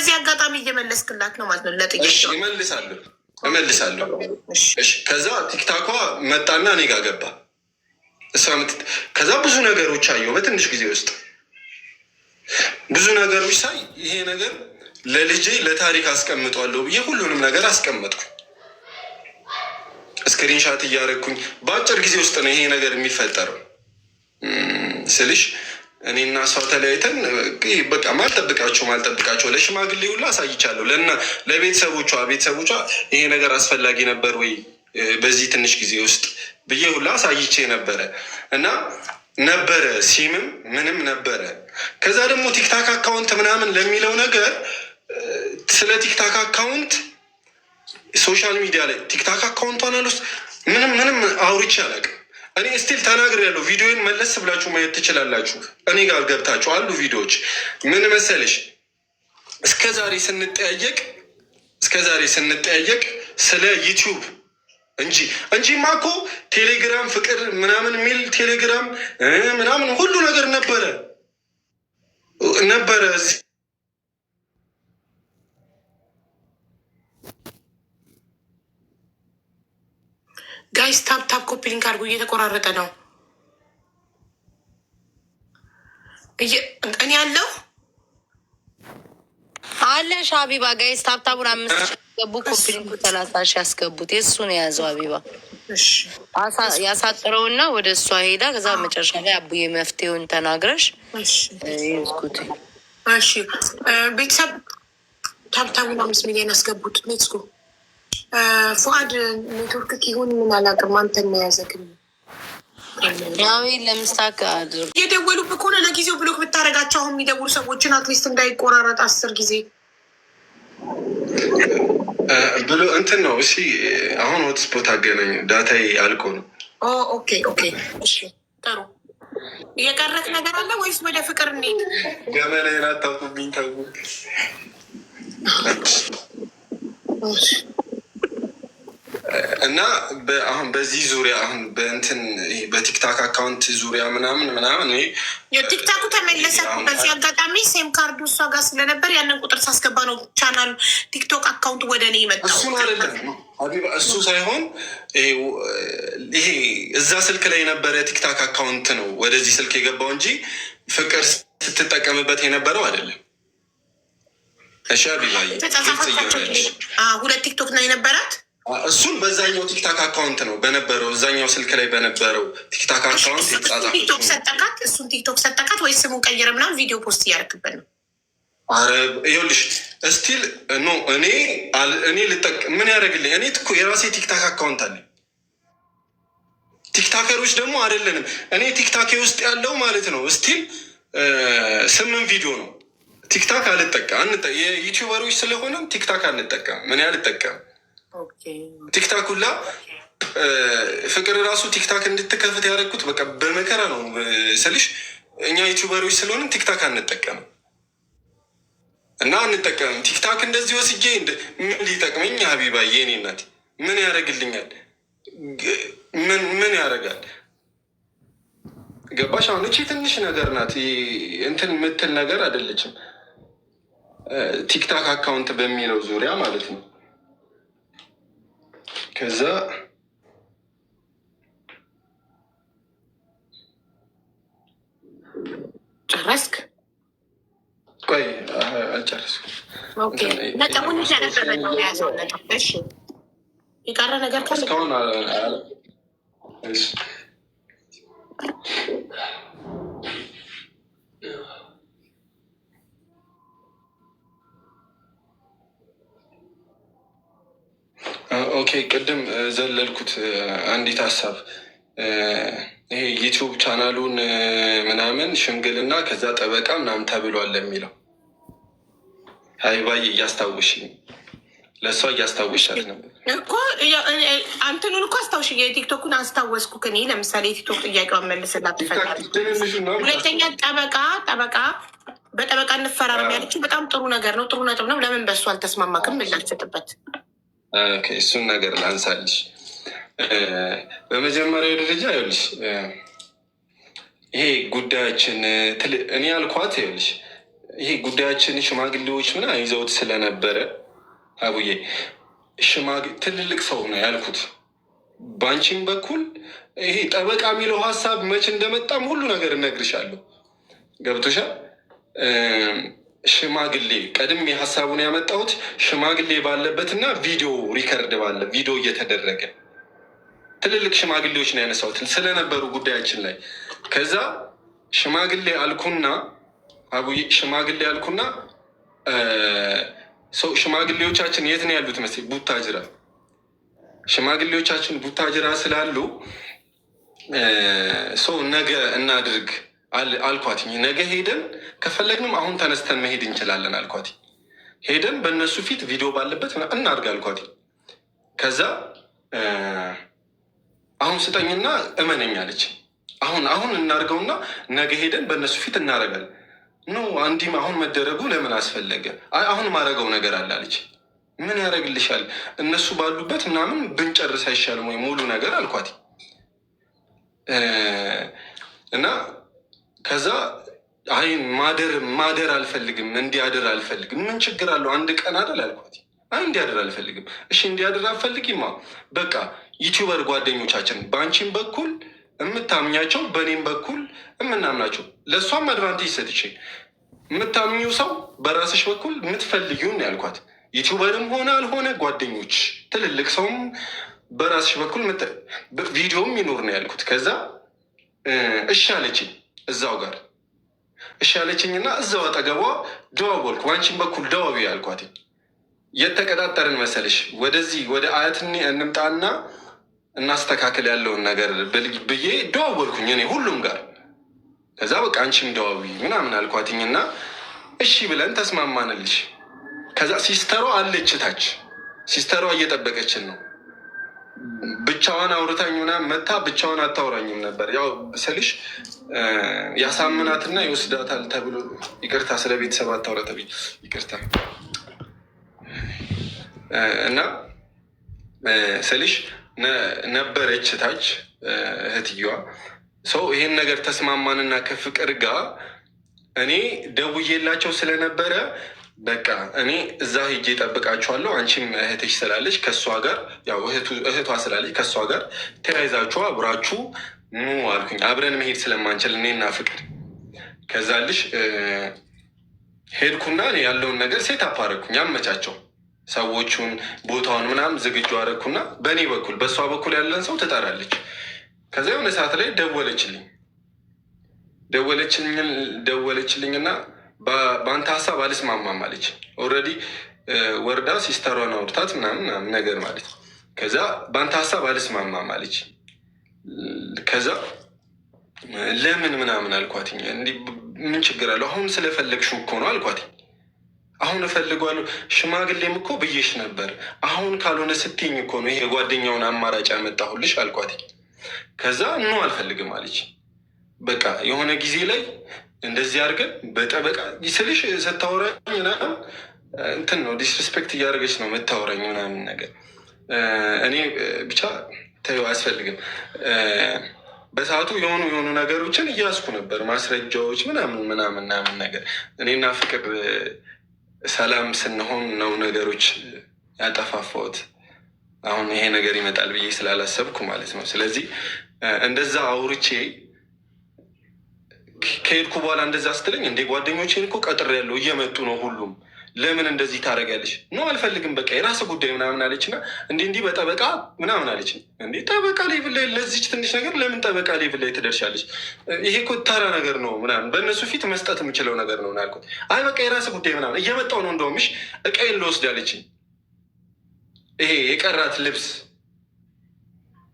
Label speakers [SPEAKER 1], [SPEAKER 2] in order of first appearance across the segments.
[SPEAKER 1] በዚህ አጋጣሚ እየመለስክላት ነው ማለት ነው ለጥያቄ።
[SPEAKER 2] እመልሳለሁ እመልሳለሁ። ከዛ ቲክታኳ መጣና እኔ ጋር ገባ። ከዛ ብዙ ነገሮች አየሁ በትንሽ ጊዜ ውስጥ፣ ብዙ ነገሮች ሳይ ይሄ ነገር ለልጄ ለታሪክ አስቀምጧለሁ ብዬ ሁሉንም ነገር አስቀመጥኩ። Screenshot እያደረግኩኝ በአጭር ጊዜ ውስጥ ነው ይሄ ነገር የሚፈጠረው ስልሽ፣ እኔና እሷ ተለያይተን በቃ ማልጠብቃቸው ለሽማግሌ ሁላ አሳይቻለሁ። ለና ለቤተሰቦቿ፣ ቤተሰቦቿ ይሄ ነገር አስፈላጊ ነበር ወይ በዚህ ትንሽ ጊዜ ውስጥ ብዬ ሁላ አሳይቼ ነበረ እና ነበረ ሲምም ምንም ነበረ። ከዛ ደግሞ ቲክታክ account ምናምን ለሚለው ነገር፣ ስለ ቲክታክ account social media ላይ ቲክታክ account ቷን አልወስድ ምንም ምንም አውርቼ አላውቅም። እኔ still ተናግሬያለሁ። ቪዲዮን መለስ ብላችሁ ማየት ትችላላችሁ። እኔ ጋር ገብታችሁ አሉ ቪዲዮዎች። ምን መሰለሽ፣ እስከ ዛሬ ስንጠያየቅ ስለ ዩቲዩብ እንጂ እንጂማ እኮ ቴሌግራም ፍቅር ምናምን የሚል ቴሌግራም ምናምን ሁሉ ነገር ነበረ ነበረ።
[SPEAKER 1] Guys, tap tap, copy link አድርጉ። እየተቆራረጠ ነው። እኔ ያለው
[SPEAKER 3] አለሽ ሀቢባ። Guys, tap tap ኡን 5,000 ያስገቡ፣ copy link ኡ 30,000 ያስገቡት። የእሱ ነው የያዘው ሀቢባ ያሳጥረውና ወደ እሷ ሄዳ ከዛ መጨረሻ ላይ አቡዬ መፍትሄውን ተናግረሽ ይዝጉት።
[SPEAKER 1] እሺ ቤተሰብ፣ tap tap ኡን 5 ሚሊዮን ያስገቡት። Let's go። ፉአድ፣ ኔትወርክ ይሁን ምን አላውቅም። አንተን የያዘክም
[SPEAKER 3] ያው ለምስታክ አድርግ።
[SPEAKER 1] የደወሉብህ ከሆነ ለጊዜው block ብታደርጋቸው አሁን የሚደውሉ ሰዎችን at least እንዳይቆራረጥ 10 ጊዜ።
[SPEAKER 2] ብሎ እንትን ነው። እሺ አሁን hotspot አገናኝ፣ data ዬ አልቆ ነው።
[SPEAKER 1] Okay፣ እሺ ጥሩ። የቀረክ ነገር አለ ወይስ ወደ ፍቅር እንሂድ?
[SPEAKER 2] ገመናዬን አታውጡብኝ ተው። እና አሁን በዚህ ዙሪያ፣ አሁን በእንትን በቲክታክ account ዙሪያ ምናምን ምናምን
[SPEAKER 1] የቲክታኩ ተመለሰ። በዚህ አጋጣሚ SIM card ኡ እሷ ጋር ስለነበር ያንን ቁጥር ሳስገባ ነው ቻናሉ ቲክቶክ account ወደ እኔ የመጣው።
[SPEAKER 2] እሱን አይደለም ሀቢባ፣ እሱ ሳይሆን ይሄ እዛ ስልክ ላይ የነበረ ቲክታክ account ነው ወደዚህ ስልክ የገባው እንጂ ፍቅር ስትጠቀምበት የነበረው አይደለም። እሺ ሀቢባዬ፣
[SPEAKER 1] ሁለት ቲክቶክ ነው የነበራት።
[SPEAKER 2] እሱን በዛኛው ቲክታክ account ነው በነበረው፣ እዛኛው ስልክ ላይ በነበረው ቲክታክ account የተጻጻፉት።
[SPEAKER 1] ቲክቶክ ሰጠካት? እሱን ቲክቶክ ሰጠካት ወይ ስሙን ቀይረ ምናምን ቪዲዮ post እያደረክበት ነው?
[SPEAKER 2] ኧረ ይኸውልሽ፣ still no፣ እኔ ልጠቅ ምን ያደርግልኝ? እኔ እኮ የራሴ ቲክታክ account አለኝ። ቲክታከሮች ደግሞ አይደለንም። እኔ ቲክታኬ ውስጥ ያለው ማለት ነው still 8 ቪዲዮ ነው። ቲክታክ አልጠቀም፣ የዩቲዩበሮች ስለሆነም ቲክታክ አንጠቀም። ምን አልጠቀም ቲክታክ ሁላ። ፍቅር ራሱ ቲክታክ እንድትከፍት ያደረግኩት በቃ በመከራ ነው ስልሽ፣ እኛ ዩቲዩበሮች ስለሆንን ቲክታክ አንጠቀምም እና አንጠቀምም። ቲክታክ እንደዚህ ወስጄ ምን ሊጠቅመኝ ሀቢባ የኔ እናት፣ ምን ያደርግልኛል? ምን ምን ያደርጋል? ገባሽ? አሁን እቺ ትንሽ ነገር ናት፣ እንትን የምትል ነገር አይደለችም። ቲክታክ account በሚለው ዙሪያ ማለት ነው። ከዛ
[SPEAKER 1] ጨረስክ?
[SPEAKER 2] ቆይ፣ አልጨረስኩም።
[SPEAKER 1] ነጥቡን ይዘህ ነበረ የያዘው ነጥብ። እሺ የቀረ ነገር ካለ?
[SPEAKER 2] እስካሁን እሺ። Okay፣ ቅድም ዘለልኩት አንዲት ሀሳብ፣ ይሄ ዩቲዩብ ቻናሉን ምናምን ሽምግልና ከዛ ጠበቃ ምናምን ተብሏል የሚለው ሀይባዬ እያስታውሽኝ፣ ለእሷ እያስታውሻት ነበር።
[SPEAKER 1] እኮ አንተኑን እኮ አስታውሽ፣ የቲክቶኩን አስታወስኩ። እኔ ለምሳሌ የቲክቶክ ጥያቄዋን መልስላት ትፈልጋለች። ሁለተኛ ጠበቃ በጠበቃ እንፈራረም ያለችው በጣም ጥሩ ነገር ነው፣ ጥሩ ነጥብ ነው። ለምን በሱ አልተስማማክም? ምላሽ ስጥበት።
[SPEAKER 2] እሱን ነገር ላንሳልሽ። በመጀመሪያ ደረጃ ይኸውልሽ፣ ይሄ ጉዳያችን እኔ ያልኳት ይኸውልሽ ይሄ ጉዳያችን ሽማግሌዎች ምናምን ይዘውት ስለነበረ አቡዬ ትልልቅ ሰው ነው ያልኩት። ባንቺም በኩል ይሄ ጠበቃ የሚለው ሀሳብ መች እንደመጣም ሁሉ ነገር እነግርሻለሁ። ገብቶሻል? ሽማግሌ ቀድሜ ሀሳቡን ያመጣሁት ሽማግሌ ባለበትና ቪዲዮ record ባለ ቪዲዮ እየተደረገ ትልልቅ ሽማግሌዎች ነው ያነሳሁት ስለነበሩ ጉዳያችን ላይ። ከዛ ሽማግሌ አልኩና አቡዬ ሽማግሌ አልኩና ሰው ሽማግሌዎቻችን የት ነው ያሉት መሰለኝ? ቡታጅራ። ሽማግሌዎቻችን ቡታጅራ ስላሉ ሰው ነገ እናድርግ አልኳትኝ። ነገ ሄደን ከፈለግንም አሁን ተነስተን መሄድ እንችላለን አልኳትኝ። ሄደን በእነሱ ፊት ቪዲዮ ባለበት እናድርግ አልኳትኝ። ከዛ አሁን ስጠኝና እመነኝ አለች። አሁን አሁን እናድርገውና ነገ ሄደን በእነሱ ፊት እናደርጋለን። No አንዲም አሁን መደረጉ ለምን አስፈለገ? አሁን ማድረገው ነገር አለ አለች። ምን ያደርግልሻል? እነሱ ባሉበት ምናምን ብንጨርስ አይሻልም ወይ ሙሉ ነገር አልኳት። እና ከዛ አይ ማደር አልፈልግም፣ እንዲያድር አልፈልግም። ምን ችግር አለው? አንድ ቀን አይደል አልኳት። አይ እንዲያድር አልፈልግም። እሺ እንዲያድር አልፈልጊማ፣ በቃ YouTuber ጓደኞቻችን በአንቺም በኩል የምታምኛቸው በእኔም በኩል የምናምናቸው ለእሷም advantage ሰጥቼ የምታምኚው ሰው በራስሽ በኩል የምትፈልጊውን ያልኳት YouTuber ም ሆነ አልሆነ ጓደኞች፣ ትልልቅ ሰውም በራስሽ በኩል ቪዲዮም ይኖር ነው ያልኩት። ከዛ እሺ አለችኝ። እዛው ጋር እሺ አለችኝና እዛው አጠገቧ ደዋወልኩ። በአንቺም በኩል ደዋዊ ያልኳት። የተቀጣጠርን መሰለሽ ወደዚህ ወደ አያትኔ እንምጣና እናስተካከል ያለውን ነገር ብዬ ደዋወልኩኝ እኔ ሁሉም ጋር። ከዛ በቃ አንቺም ደዋዊ ምናምን አልኳትኝና እሺ ብለን ተስማማንልሽ። ከዛ sister ሯ አለች ታች፣ sister ሯ እየጠበቀችን ነው። ብቻዋን አውርታኝ ምናምን መታ ብቻዋን አታውራኝም ነበር። ያው ስልሽ ያሳምናትና ይወስዳታል ተብሎ ይቅርታ፣ ስለ ቤተሰብ አታውራ ተብዬ ይቅርታ እና ስልሽ ነበረች ታች እህትየዋ። ሰው ይሄን ነገር ተስማማንና ከፍቅር ጋር እኔ ደውዬላቸው ስለነበረ በቃ እኔ እዛ ሄጄ እጠብቃችኋለሁ፣ አንቺም እህትሽ ስላለች ከእሷ ጋር ያው እህቷ ስላለች ከእሷ ጋር ተያይዛችሁ አብራችሁ ኑ አልኩኝ። አብረን መሄድ ስለማንችል እኔና ፍቅር። ከዛልሽ ሄድኩና ያለውን ነገር set up አደረኩኝ፣ አመቻቸው ሰዎቹን ቦታውን ምናምን ዝግጁ አደረኩና በእኔ በኩል በእሷ በኩል ያለን ሰው ትጠራለች። ከዛ የሆነ ሰዓት ላይ ደወለችልኝ ደወለችልኝና በአንተ ሀሳብ አልስማማም አለች። Already ወርዳ sister ሯን አውርታት ምናምን ምናምን ነገር ማለት ከዛ በአንተ ሀሳብ አልስማማም አለች። ከዛ ለምን ምናምን አልኳትኝ። እንዲህ ምን ችግር አለው አሁን ስለፈለግሽው እኮ ነው አልኳትኝ። አሁን እፈልገዋለሁ ሽማግሌም እኮ ብዬሽ ነበር። አሁን ካልሆነ ስትይኝ እኮ ነው ይሄ የጓደኛውን አማራጭ ያመጣሁልሽ አልኳትኝ። ከዛ no አልፈልግም አለች። በቃ የሆነ ጊዜ ላይ እንደዚህ አድርገን በጠበቃ ስልሽ ስታወራኝ ምናምን እንትን ነው disrespect እያደረገች ነው የምታወራኝ ምናምን ነገር እኔ ብቻ ተይው አያስፈልግም። በሰዓቱ የሆኑ የሆኑ ነገሮችን እያስኩ ነበር ማስረጃዎች ምናምን ምናምን ምናምን ነገር እኔና ፍቅር ሰላም ስንሆን ነው ነገሮች ያጠፋፋሁት። አሁን ይሄ ነገር ይመጣል ብዬ ስላላሰብኩ ማለት ነው። ስለዚህ እንደዛ አውርቼ ከሄድኩ በኋላ እንደዛ ስትለኝ እንዴ ጓደኞቼን እኮ ቀጥሬያለሁ እየመጡ ነው ሁሉም፣ ለምን እንደዚህ ታደርጊያለሽ? No አልፈልግም፣ በቃ የራስ ጉዳይ ምናምን አለችና እንዲህ እንዲህ በጠበቃ ምናምን አለች። እንዴ ጠበቃ level ላይ ለዚች ትንሽ ነገር ለምን ጠበቃ level ላይ ትደርሻለች? ይሄ እኮ ተራ ነገር ነው ምናምን፣ በእነሱ ፊት መስጠት የምችለው ነገር ነው አልኩት። አይ በቃ የራስ ጉዳይ ምናምን እየመጣሁ ነው፣ እንደውም እሺ እቃዬን ልወስድ አለችኝ። ይሄ የቀራት ልብስ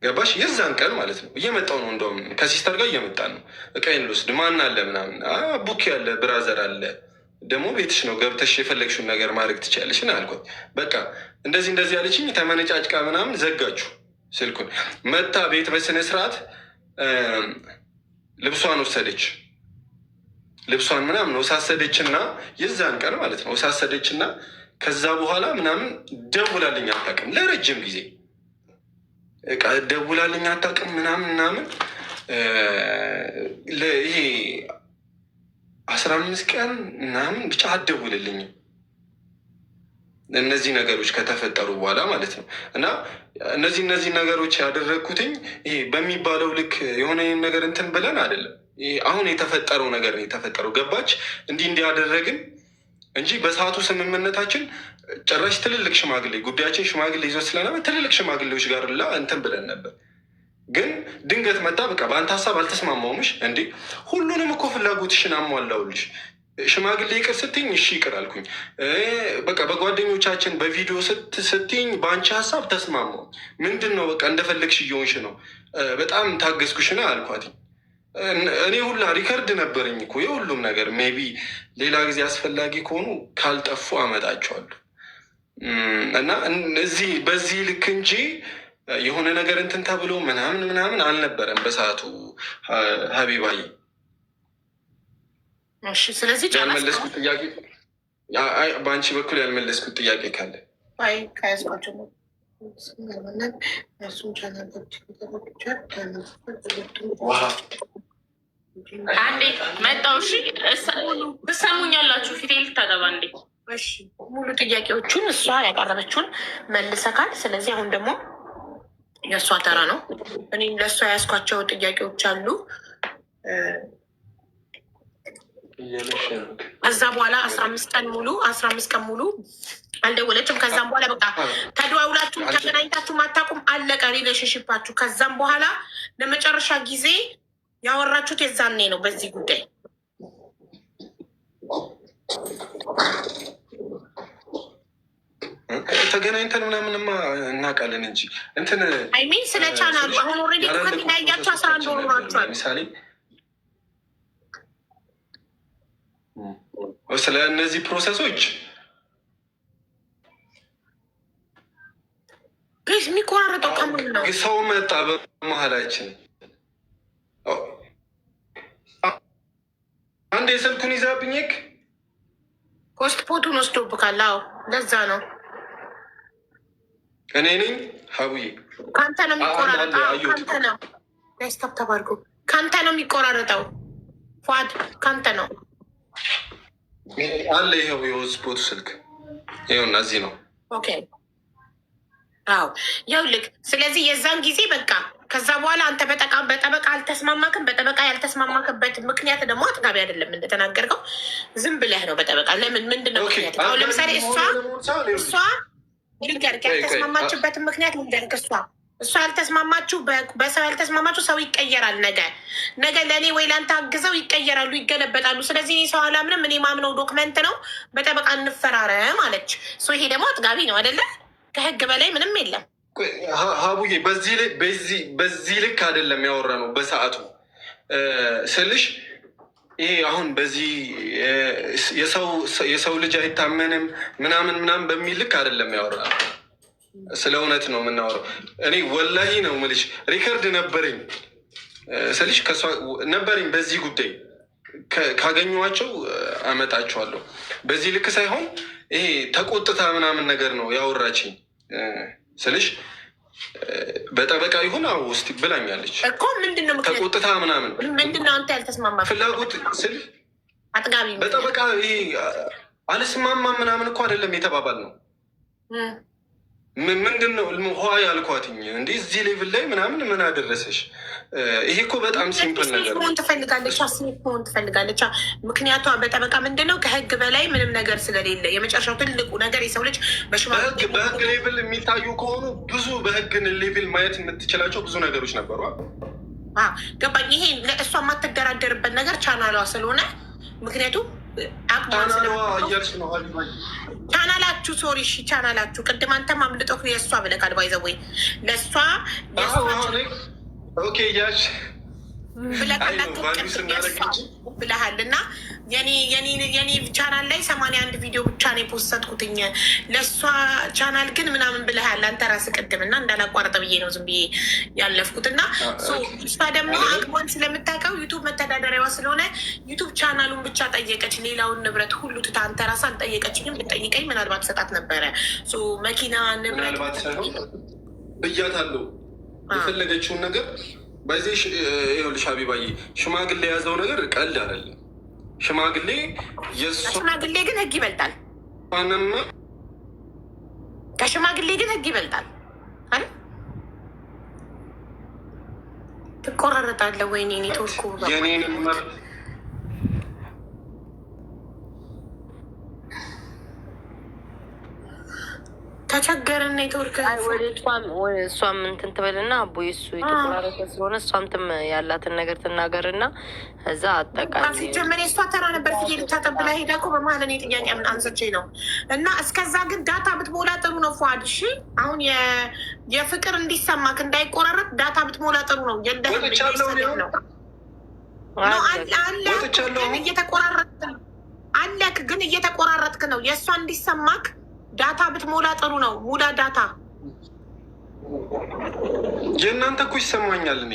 [SPEAKER 2] ገባሽ? የዛን ቀን ማለት ነው። እየመጣሁ ነው፣ እንደውም ከ sister ጋር እየመጣን ነው። እቃዬን ልወስድ ማን አለ ምናምን፣ ቡኪ አለ፣ brother አለ፣ ደግሞ ቤትሽ ነው ገብተሽ የፈለግሽውን ነገር ማድረግ ትችያለሽ አልኳት። በቃ እንደዚህ እንደዚህ አለችኝ። ተመነጫጭቃ ምናምን ዘጋችሁ ስልኩን። መታ ቤት በስነ ስርዓት ልብሷን ወሰደች። ልብሷን ምናምን ወሳሰደችና የዛን ቀን ማለት ነው ወሳሰደችና ከዛ በኋላ ምናምን ደውላልኝ አታውቅም ለረጅም ጊዜ ደውላልኝ አታውቅም ምናምን ምናምን። ይሄ 15 ቀን ምናምን ብቻ አትደውልልኝም። እነዚህ ነገሮች ከተፈጠሩ በኋላ ማለት ነው። እና እነዚህ ነገሮች ያደረግኩትኝ ይሄ በሚባለው ልክ የሆነ ነገር እንትን ብለን አይደለም። ይሄ አሁን የተፈጠረው ነገር ነው የተፈጠረው። ገባች፣ እንዲህ እንዲህ ያደረግን እንጂ በሰዓቱ ስምምነታችን ጭራሽ ትልልቅ ሽማግሌ፣ ጉዳያችን ሽማግሌ ይዞ ስለነበር ትልልቅ ሽማግሌዎች ጋር ላ እንትን ብለን ነበር። ግን ድንገት መጣ። በቃ በአንተ ሀሳብ አልተስማማውምሽ እንዴ፣ ሁሉንም እኮ ፍላጎትሽን አሟላውልሽ። ሽማግሌ ይቅር ስትኝ እሺ ይቅር አልኩኝ። በቃ በጓደኞቻችን በቪዲዮ ስትኝ በአንቺ ሀሳብ ተስማማው። ምንድን ነው፣ በቃ እንደፈለግሽ እየሆንሽ ነው። በጣም ታገዝኩሽና አልኳትኝ። እኔ ሁላ record ነበረኝ እኮ የሁሉም ነገር። Maybe ሌላ ጊዜ አስፈላጊ ከሆኑ ካልጠፉ አመጣቸዋለሁ። እና እዚህ በዚህ ልክ እንጂ የሆነ ነገር እንትን ተብሎ ምናምን ምናምን አልነበረም በሰዓቱ ሀቢባዬ።
[SPEAKER 1] እሺ፣ ስለዚህ
[SPEAKER 2] ያልመለስኩት ጥያቄ፣ አይ፣ በአንቺ በኩል ያልመለስኩት ጥያቄ ካለ?
[SPEAKER 1] አይ፣ ከያዝኳቸው እሱን ቻናል።
[SPEAKER 4] አንዴ መጣው። እሺ ትሰሙኛላችሁ? ፊቴ ልታጠባ እንዴ?
[SPEAKER 1] እሺ፣ ሙሉ ጥያቄዎቹን እሷ ያቀረበችውን መልሰካል። ስለዚህ አሁን ደግሞ የእሷ ተራ ነው። እኔም ለእሷ ያዝኳቸው ጥያቄዎች አሉ። ከዛ በኋላ 15 ቀን ሙሉ፣ 15 ቀን ሙሉ አልደወለችም። ከዛም በኋላ በቃ ተደዋውላችሁ ተገናኝታችሁ ማታውቁም፣ አለቀ relationship ኣችሁ። ከዛም በኋላ ለመጨረሻ ጊዜ ያወራችሁት የዛኔ ነው በዚህ ጉዳይ።
[SPEAKER 2] ተገናኝተን ምናምንማ እናውቃለን እንጂ እንትን
[SPEAKER 1] I mean ስለ ቻናሉ አሁን already ከተለያያችሁ 11 ወር ሆኗችኋል።
[SPEAKER 2] ለምሳሌ ስለ እነዚህ process ኦች
[SPEAKER 1] Please፣ የሚቆራረጠው ከምን ነው?
[SPEAKER 2] ሰው መጣ በመሀላችን። አንድ የስልኩን ይዛብኝ።
[SPEAKER 1] Hotspot ኡን ወስዶብካል። አዎ፣ ለዛ ነው።
[SPEAKER 2] እኔ ነኝ ሀቡዬ።
[SPEAKER 1] ከአንተ ነው የሚቆራረጠው። ከአንተ ነው። Stop ተባርጎ ከአንተ ነው የሚቆራረጠው። ፏድ፣ ከአንተ ነው።
[SPEAKER 2] አለ፣ ይኸው የ hotspot ኡ ስልክ ይኸውና እዚህ ነው።
[SPEAKER 1] Okay፣ አዎ ይኸውልህ። ስለዚህ የዛን ጊዜ በቃ ከዛ በኋላ አንተ በጠበቃ አልተስማማክም። በጠበቃ ያልተስማማክበት ምክንያት ደግሞ አጥጋቢ አይደለም። እንደተናገርከው ዝም ብለህ ነው በጠበቃ። ለምን፣ ምንድን ነው ምክንያት? አሁን ለምሳሌ እሷ ልንገርክ፣ ያልተስማማችበትን ምክንያት ልንገርክ። እሷ ያልተስማማችሁ በሰው ያልተስማማችሁ፣ ሰው ይቀየራል። ነገ ነገ ለእኔ ወይ ለአንተ አግዘው ይቀየራሉ፣ ይገለበጣሉ። ስለዚህ እኔ ሰው አላምንም፣ እኔ ማምነው document ነው፣ በጠበቃ እንፈራረም አለች። ይሄ ደግሞ አጥጋቢ ነው አይደለ? ከህግ በላይ ምንም የለም።
[SPEAKER 2] ሀቡዬ፣ በዚህ ልክ አይደለም ያወራ ነው በሰዓቱ ስልሽ፣ ይሄ አሁን በዚህ የሰው ልጅ አይታመንም ምናምን ምናምን በሚል ልክ አይደለም ያወራ ነው። ስለ እውነት ነው የምናወራው። እኔ ወላሂ ነው የምልሽ record ነበረኝ ስልሽ ከእሷ ነበረኝ በዚህ ጉዳይ፣ ካገኘኋቸው አመጣቸዋለሁ። በዚህ ልክ ሳይሆን ይሄ ተቆጥታ ምናምን ነገር ነው ያወራችኝ ስልሽ፣ በጠበቃ ይሁን አዎ ውስጥ ብላኛለች
[SPEAKER 1] እኮ። ምንድን ነው ምክንያት?
[SPEAKER 2] ተቆጥታ ምናምን።
[SPEAKER 1] ምንድን ነው አንተ ያልተስማማ
[SPEAKER 2] ፍላጎት ስል
[SPEAKER 1] አጥጋቢ
[SPEAKER 2] በጠበቃ ይሄ አልስማማ ምናምን እኮ አይደለም የተባባል ነው። ምንድን ነው ውሃ ያልኳትኝ፣ እንዲህ እዚህ level ላይ ምናምን ምን አደረሰሽ? ይሄ እኮ በጣም simple ነገር ነው።
[SPEAKER 1] መሆን ትፈልጋለች፣ safe መሆን ትፈልጋለች። ምክንያቷ በጠበቃ ምንድን ነው፣ ከህግ በላይ ምንም ነገር ስለሌለ የመጨረሻው ትልቁ ነገር የሰው ልጅ በሽማግሌ
[SPEAKER 2] በህግ level የሚታዩ ከሆኑ ብዙ፣ በህግ level ማየት የምትችላቸው ብዙ ነገሮች ነበሩ።
[SPEAKER 1] ገባኝ። ይሄ ለእሷ የማትደራደርበት ነገር ቻናሏ ስለሆነ፣ ምክንያቱም አቅሟን
[SPEAKER 2] ቻናሏ እያልሽ ነው ሀቢባ።
[SPEAKER 1] ቻናላችሁ፣ sorry፣ እሺ ቻናላችሁ። ቅድም አንተም አምልጦ የእሷ ብለካል። By the way ለእሷ
[SPEAKER 2] Okay እያልሽ
[SPEAKER 1] ብለካል ብለሃል እና የኔ ቻናል ላይ 81 ቪዲዮ ብቻ ነው የ post ኩትኝ፣ ለእሷ ቻናል ግን ምናምን ብለሃል አንተ ራስህ ቅድም፣ እና እንዳላቋረጠ ብዬ ነው ዝም ብዬ ያለፍኩት። እና እሷ ደግሞ አቅሟን ስለምታውቀው YouTube መተዳደሪያዋ ስለሆነ YouTube ቻናሉን ብቻ ጠየቀች። ሌላውን ንብረት ሁሉ ትታ። አንተ ራስህ አልጠየቀችኝም። ብጠይቀኝ ምናልባት ሰጣት ነበረ መኪና፣ ንብረት።
[SPEAKER 2] ምናልባት ሳይሆን ብያታለሁ የፈለገችውን ነገር። በዚህ ይኸውልሽ ሀቢባዬ፣ ሽማግሌ የያዘው ነገር ቀልድ አይደለም። ሽማግሌ
[SPEAKER 1] ከሽማግሌ ግን ህግ ይበልጣል።
[SPEAKER 2] የእሷንና
[SPEAKER 1] ከሽማግሌ ግን ህግ ይበልጣል አይደል? ትቆራረጣለህ። ወይኔ ኔትወርኩ
[SPEAKER 2] የኔንም መብት
[SPEAKER 1] ተቸገረን። ኔትወርክ
[SPEAKER 3] ወደ እሷም እንትን ትበልና አቦ የሱ የተቆራረጠ ስለሆነ እሷም ትም ያላትን ነገር ትናገርና እዛ አጠቃላይ
[SPEAKER 1] ሲጀመር የእሷ ተራ ነበር። ፊቴ ልታጠብላ ሄዳ እኮ በመሀል እኔ ጥያቄ አንስቼ ነው። እና እስከዛ ግን data ብትሞላ ጥሩ ነው ፏድ። እሺ አሁን የፍቅር እንዲሰማክ እንዳይቆራረጥ data ብትሞላ ጥሩ ነው። የለህም ነው አለ ግን እየተቆራረጥክ ነው። አለክ ግን እየተቆራረጥክ ነው። የእሷ እንዲሰማክ data ብትሞላ ጥሩ ነው። ሙላ data።
[SPEAKER 2] የእናንተ እኮ ይሰማኛል እኔ።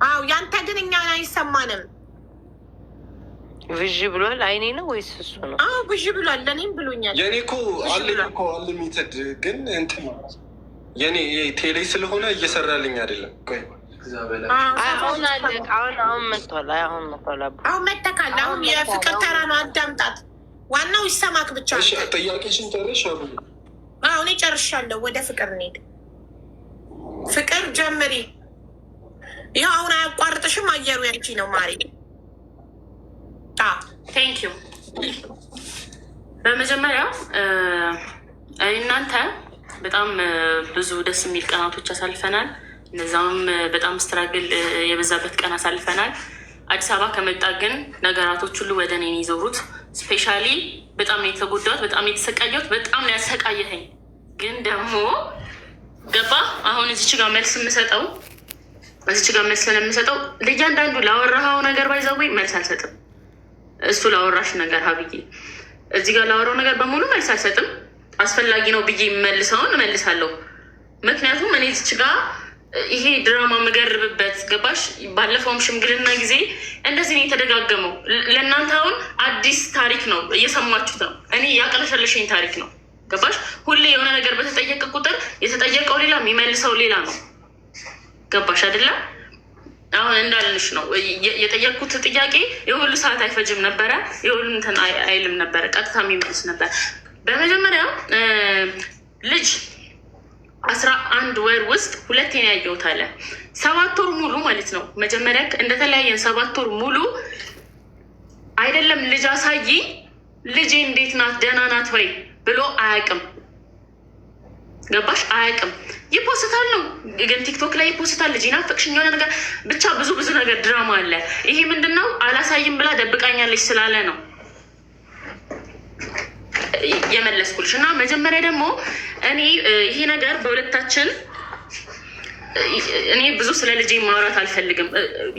[SPEAKER 1] አዎ ያንተ ግን እኛን አይሰማንም።
[SPEAKER 3] ብዥ ብሏል። አይኔ ነው ወይስ እሱ ነው?
[SPEAKER 1] አዎ ብዥ ብሏል። ለእኔም ብሎኛል።
[SPEAKER 2] የኔ እኮ አለኝ እኮ unlimited ግን እንትን የኔ ቴሌ ስለሆነ እየሰራልኝ አይደለም። ቆይ
[SPEAKER 3] አሁን አለ። አሁን አሁን መጥቷል። አይ አሁን መጥቷል። አቦ
[SPEAKER 1] አሁን መተካል። አሁን የፍቅር ተራ ነው። አዳምጣት። ዋናው ይሰማክ ብቻ።
[SPEAKER 2] እሺ ጥያቄሽን ጨርሽ? አቡ
[SPEAKER 1] አዎ እኔ ጨርሻለሁ። ወደ ፍቅር እንሂድ። ፍቅር ጀምሪ። ይኸው አሁን አያቋርጥሽም። አየሩ ያንቺ ነው ማሪ።
[SPEAKER 4] Thank you። በመጀመሪያ እናንተ በጣም ብዙ ደስ የሚል ቀናቶች አሳልፈናል። እነዛም በጣም struggle የበዛበት ቀን አሳልፈናል። አዲስ አበባ ከመጣ ግን ነገራቶች ሁሉ ወደ እኔ ይዞሩት። Specially በጣም ነው የተጎዳሁት፣ በጣም ነው የተሰቃየሁት፣ በጣም ነው ያሰቃየኸኝ። ግን ደግሞ ገባ አሁን እዚች ጋር መልስ የምሰጠው እዚች ጋር መልስ ስለምሰጠው ለእያንዳንዱ ላወራኸው ነገር by the way መልስ አልሰጥም። እሱ ላወራሽ ነገር ሀብዬ እዚህ ጋር ላወራው ነገር በሙሉ መልስ አልሰጥም። አስፈላጊ ነው ብዬ መልሰውን እመልሳለሁ። ምክንያቱም እኔ እዚች ጋር ይሄ ድራማ የምገርብበት ገባሽ? ባለፈውም ሽምግልና ጊዜ እንደዚህ ነው የተደጋገመው። ለእናንተ አሁን አዲስ ታሪክ ነው እየሰማችሁት ነው። እኔ ያቅለሸለሸኝ ታሪክ ነው ገባሽ? ሁሌ የሆነ ነገር በተጠየቀ ቁጥር የተጠየቀው ሌላ የሚመልሰው ሌላ ነው። ገባሽ አይደለም? አሁን እንዳልንሽ ነው የጠየቅኩት ጥያቄ የሁሉ ሰዓት አይፈጅም ነበረ፣ የሁሉ እንትን አይልም ነበረ፣ ቀጥታ የሚመልስ ነበር። በመጀመሪያ ልጅ 11 ወር ውስጥ ሁለቴን ያየሁት አለ። 7 ወር ሙሉ ማለት ነው። መጀመሪያ እንደተለያየን 7 ወር ሙሉ አይደለም ልጅ አሳይኝ፣ ልጄ እንዴት ናት ደህና ናት ወይ ብሎ አያውቅም። ገባሽ? አያውቅም። ይፖስታል ነው ግን ቲክቶክ ላይ ይፖስታል። ልጅ ናፈቅሽኝ የሆነ ነገር ብቻ ብዙ ብዙ ነገር ድራማ አለ። ይሄ ምንድን ነው? አላሳይም ብላ ደብቃኛለች ስላለ ነው የመለስኩልሽ። እና መጀመሪያ ደግሞ እኔ ይሄ ነገር በሁለታችን እኔ ብዙ ስለ ልጄ ማውራት አልፈልግም።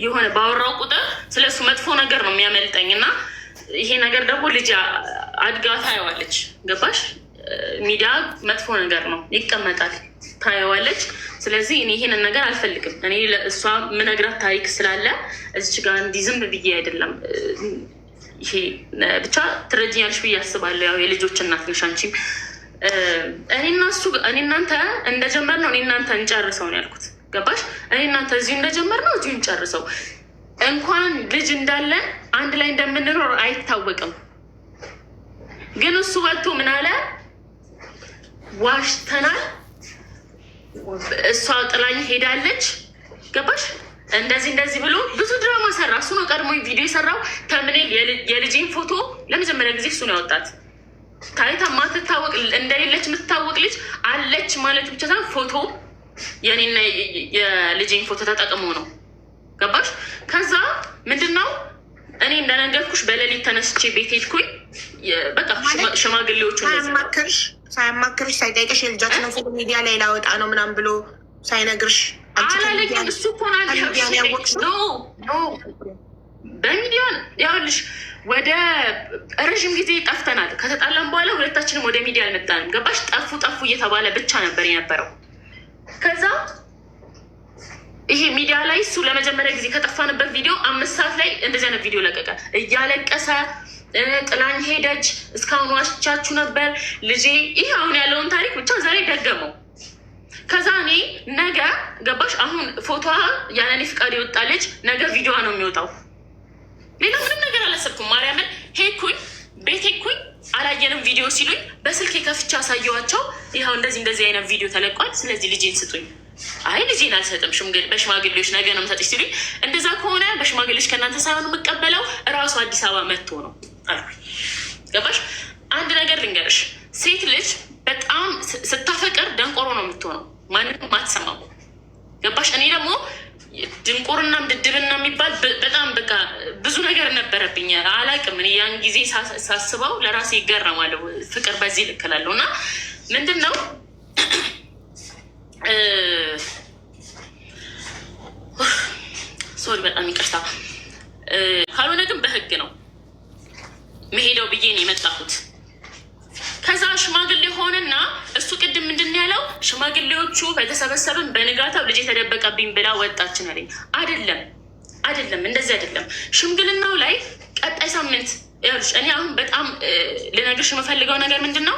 [SPEAKER 4] የሆነ ባወራው ቁጥር ስለ እሱ መጥፎ ነገር ነው የሚያመልጠኝ እና ይሄ ነገር ደግሞ ልጅ አድጋ ታየዋለች። ገባሽ? ሚዲያ መጥፎ ነገር ነው፣ ይቀመጣል፣ ታየዋለች። ስለዚህ እኔ ይሄንን ነገር አልፈልግም። እኔ ለእሷ ምነግራት ታሪክ ስላለ እዚች ጋር እንዲህ ዝም ብዬ አይደለም። ይሄ ብቻ ትረጅኛለሽ ብዬ አስባለሁ። ያው የልጆች እናት ነሽ አንቺም። እኔና እሱ እኔ እናንተ እንደጀመርነው እኔ እናንተ እንጨርሰው ነው ያልኩት። ገባሽ? እኔ እናንተ እዚሁ እንደጀመርነው እዚሁ እንጨርሰው። እንኳን ልጅ እንዳለን አንድ ላይ እንደምንኖር አይታወቅም። ግን እሱ ወጥቶ ምን አለ? ዋሽተናል፣ እሷ ጥላኝ ሄዳለች። ገባሽ? እንደዚህ እንደዚህ ብሎ ብዙ ድራማ ሰራ። እሱ ነው ቀድሞ ቪዲዮ የሰራው። Thumbnail የልጄን ፎቶ ለመጀመሪያ ጊዜ እሱ ነው ያወጣት። ታይታ ማትታወቅ እንደሌለች የምትታወቅ ልጅ አለች ማለት ብቻ ሳይሆን ፎቶ የኔና የልጄን ፎቶ ተጠቅሞ ነው። ገባሽ? ከዛ ምንድን ነው እኔ እንደነገርኩሽ በሌሊት ተነስቼ ቤት ሄድኩኝ። በቃ ሽማግሌዎቹ
[SPEAKER 1] ሳያማክርሽ ሳይጠይቅሽ የልጃችንን ፎቶ ሚዲያ ላይ ላወጣ ነው ምናምን ብሎ ሳይነግርሽ
[SPEAKER 4] አላለኝም። እሱ እኮ ነው በሚዲያ ያውልሽ። ወደ ረዥም ጊዜ ጠፍተናል። ከተጣላን በኋላ ሁለታችንም ወደ ሚዲያ አልመጣንም። ገባሽ? ጠፉ ጠፉ እየተባለ ብቻ ነበር የነበረው። ከዛ ይሄ ሚዲያ ላይ እሱ ለመጀመሪያ ጊዜ ከጠፋንበት ቪዲዮ 5 ሰዓት ላይ እንደዚህ አይነት ቪዲዮ ለቀቀ። እያለቀሰ ጥላኝ ሄደች፣ እስካሁን ዋሽቻችሁ ነበር ልጄ። ይሄ አሁን ያለውን ታሪክ ብቻ ዛሬ ደገመው። ከዛ እኔ ነገ ገባሽ፣ አሁን ፎቶዋ ያለኔ ፍቃድ የወጣ ልጅ ነገ ቪዲዮዋ ነው የሚወጣው። ሌላ ምንም ነገር አላሰብኩም። ማርያምን ሄድኩኝ፣ ቤት ሄድኩኝ። አላየንም ቪዲዮ ሲሉኝ በስልክ ከፍቼ አሳየኋቸው። ይኸው እንደዚህ እንደዚህ አይነት ቪዲዮ ተለቋል፣ ስለዚህ ልጄን ስጡኝ። አይ ልጄን አልሰጥም፣ በሽማግሌዎች ነገ ነው የምሰጥሽ ሲሉኝ፣ እንደዛ ከሆነ በሽማግሌዎች ከእናንተ ሳይሆን የምቀበለው እራሱ አዲስ አበባ መጥቶ ነው አልኩኝ። ገባሽ? አንድ ነገር ልንገርሽ፣ ሴት ልጅ በጣም ስታፈቅር ደንቆሮ ነው የምትሆነው፣ ማንም አትሰማም። ገባሽ? እኔ ደግሞ ድንቁርናም ድድብና የሚባል በጣም በቃ ብዙ ነገር ነበረብኝ። አላቅም እኔ ያን ጊዜ ሳስበው ለራሴ ይገረማለሁ። ፍቅር በዚህ ልክ እላለሁ። እና ምንድን ነው sorry፣ በጣም ይቅርታ። ካልሆነ ግን በህግ ነው መሄደው ብዬ ነው የመጣሁት። ከዛ ሽማግሌ ሆነና እሱ ቅድም ምንድን ነው ያለው? ሽማግሌዎቹ በተሰበሰብን በንጋታው ልጅ የተደበቀብኝ ብላ ወጣችን አለኝ። አይደለም አይደለም፣ እንደዚህ አይደለም። ሽምግልናው ላይ ቀጣይ ሳምንት ይኸውልሽ፣ እኔ አሁን በጣም ልነግርሽ የምፈልገው ነገር ምንድን ነው፣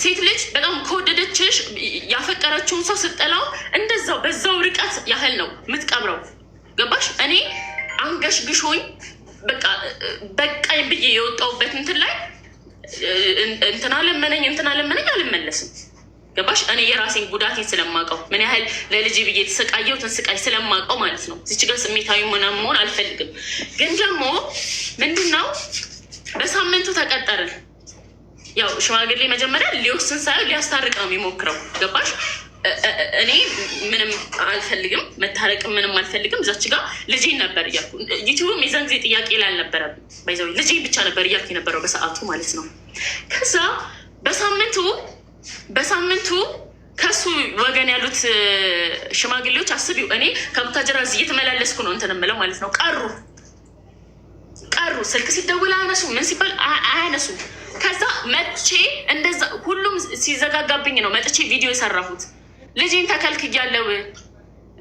[SPEAKER 4] ሴት ልጅ በጣም ከወደደችሽ ያፈቀረችውን ሰው ስጠላው እንደዛው በዛው ርቀት ያህል ነው የምትቀብረው። ገባሽ? እኔ አንገሽግሾኝ በቃ በቃኝ ብዬ የወጣሁበት እንትን ላይ እንትና ለመነኝ እንትና ለመነኝ አልመለስም። ገባሽ? እኔ የራሴን ጉዳቴን ስለማውቀው ምን ያህል ለልጅ ብዬ የተሰቃየሁትን ስቃይ ስለማውቀው ማለት ነው። እዚች ጋር ስሜታዊ ምናምን መሆን አልፈልግም። ግን ደግሞ ምንድን ነው በሳምንቱ ተቀጠርን። ያው ሽማግሌ መጀመሪያ ሊወስን ሳይሆን ሊያስታርቅ ነው የሚሞክረው። ገባሽ? እኔ ምንም አልፈልግም፣ መታረቅም ምንም አልፈልግም። እዛች ጋር ልጄን ነበር እያልኩ ዩቲዩብም የዛን ጊዜ ጥያቄ ላይ አልነበረም። by the way ልጄን ብቻ ነበር እያልኩ የነበረው በሰዓቱ ማለት ነው። ከዛ በሳምንቱ ከሱ ወገን ያሉት ሽማግሌዎች አስቢው፣ እኔ ከቡታጀራ እዚህ እየተመላለስኩ ነው እንትን የምለው ማለት ነው። ቀሩ ቀሩ ስልክ ሲደውል አያነሱ፣ ምን ሲባል አያነሱ። ከዛ መጥቼ እንደዛ ሁሉም ሲዘጋጋብኝ ነው መጥቼ ቪዲዮ የሰራሁት። ልጄን ተከልክያለሁ።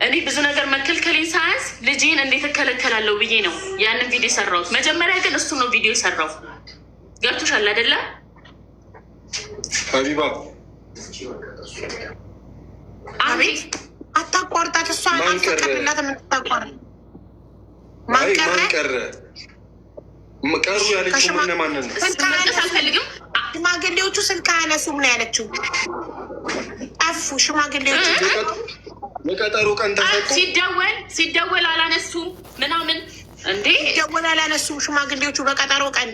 [SPEAKER 4] እኔ ብዙ ነገር መከልከሌን ሳያንስ ልጄን እንዴት እከለከላለሁ ብዬ ነው ያንን ቪዲዮ የሰራሁት። መጀመሪያ ግን እሱ ነው ቪዲዮ የሰራው። ገብቶሻል አይደለ
[SPEAKER 2] ሀቢባ?
[SPEAKER 1] አቤት። አታቋርጣት። እሷ አልፈቀድላትም እንድታቋርጥ።
[SPEAKER 2] ማን ቀረ? ቀሩ ያለችው እነማንን ነው?
[SPEAKER 4] መጥቀስ አልፈልግም።
[SPEAKER 1] ሽማግሌዎቹ ስልክ አያነሱም ነው ያለችው። ጠፉ ሽማግሌዎቹ።
[SPEAKER 2] የቀጠሮ ቀን ተሰጥቶ
[SPEAKER 4] ሲደወል አላነሱም ምናምን እንዴ
[SPEAKER 1] ሲደወል አላነሱም ሽማግሌዎቹ በቀጠሮ ቀን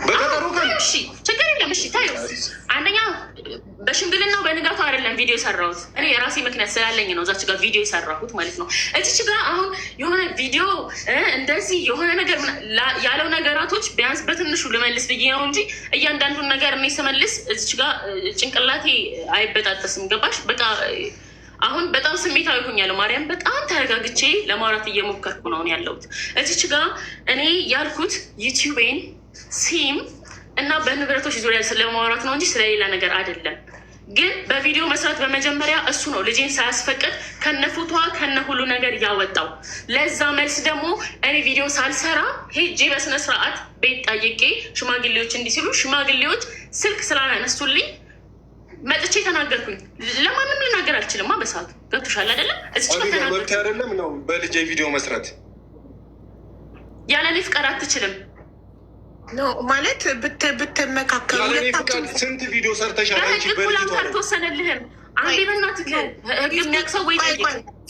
[SPEAKER 2] በቀጠሮ ቀን።
[SPEAKER 4] እሺ ችግር የለም። እሺ ታዩ። አንደኛ በሽምግልናው በንጋቱ አይደለም ቪዲዮ የሰራሁት እኔ የራሴ ምክንያት ስላለኝ ነው እዛች ጋር ቪዲዮ የሰራሁት ማለት ነው። እዚች ጋር አሁን የሆነ ቪዲዮ እንደዚህ የሆነ ነገር ያለው ነገራቶች ቢያንስ በትንሹ ልመልስ ብዬ ነው እንጂ እያንዳንዱን ነገር እኔ ስመልስ እዚች ጋር ጭንቅላቴ አይበጣጠስም። ገባሽ? በቃ አሁን በጣም ስሜታዊ ሆኛለሁ። ማርያም በጣም ተረጋግቼ ለማውራት እየሞከርኩ ነው ያለሁት። እዚች ጋር እኔ ያልኩት ዩቲዩቤን ሲም እና በንብረቶች ዙሪያ ስለማውራት ነው እንጂ ስለሌላ ነገር አይደለም። ግን በቪዲዮ መስራት በመጀመሪያ እሱ ነው ልጄን ሳያስፈቅድ ከነ ፎቶዋ ከነ ሁሉ ነገር ያወጣው። ለዛ መልስ ደግሞ እኔ ቪዲዮ ሳልሰራ ሄጄ በስነ ስርዓት ቤት ጠይቄ ሽማግሌዎች እንዲህ ሲሉ ሽማግሌዎች ስልክ ስላላነሱልኝ መጥቼ ተናገርኩኝ። ለማንም ልናገር አልችልማ በሰዓቱ ገብቶሻል አይደለም? እዚች ጋር ተናገርኩኝ።
[SPEAKER 2] መብት አይደለም ነው በልጄ ቪዲዮ መስራት?
[SPEAKER 4] ያለ እኔ ፍቃድ አትችልም
[SPEAKER 1] ማለት ብትመካከሩ።
[SPEAKER 2] ስንት ቪዲዮ ሰርተሻል?
[SPEAKER 4] በህግ እኮ ላንተ አልተወሰነልህም። አንዴ በእናትህ ህግ የሚያውቅ ሰው ወይ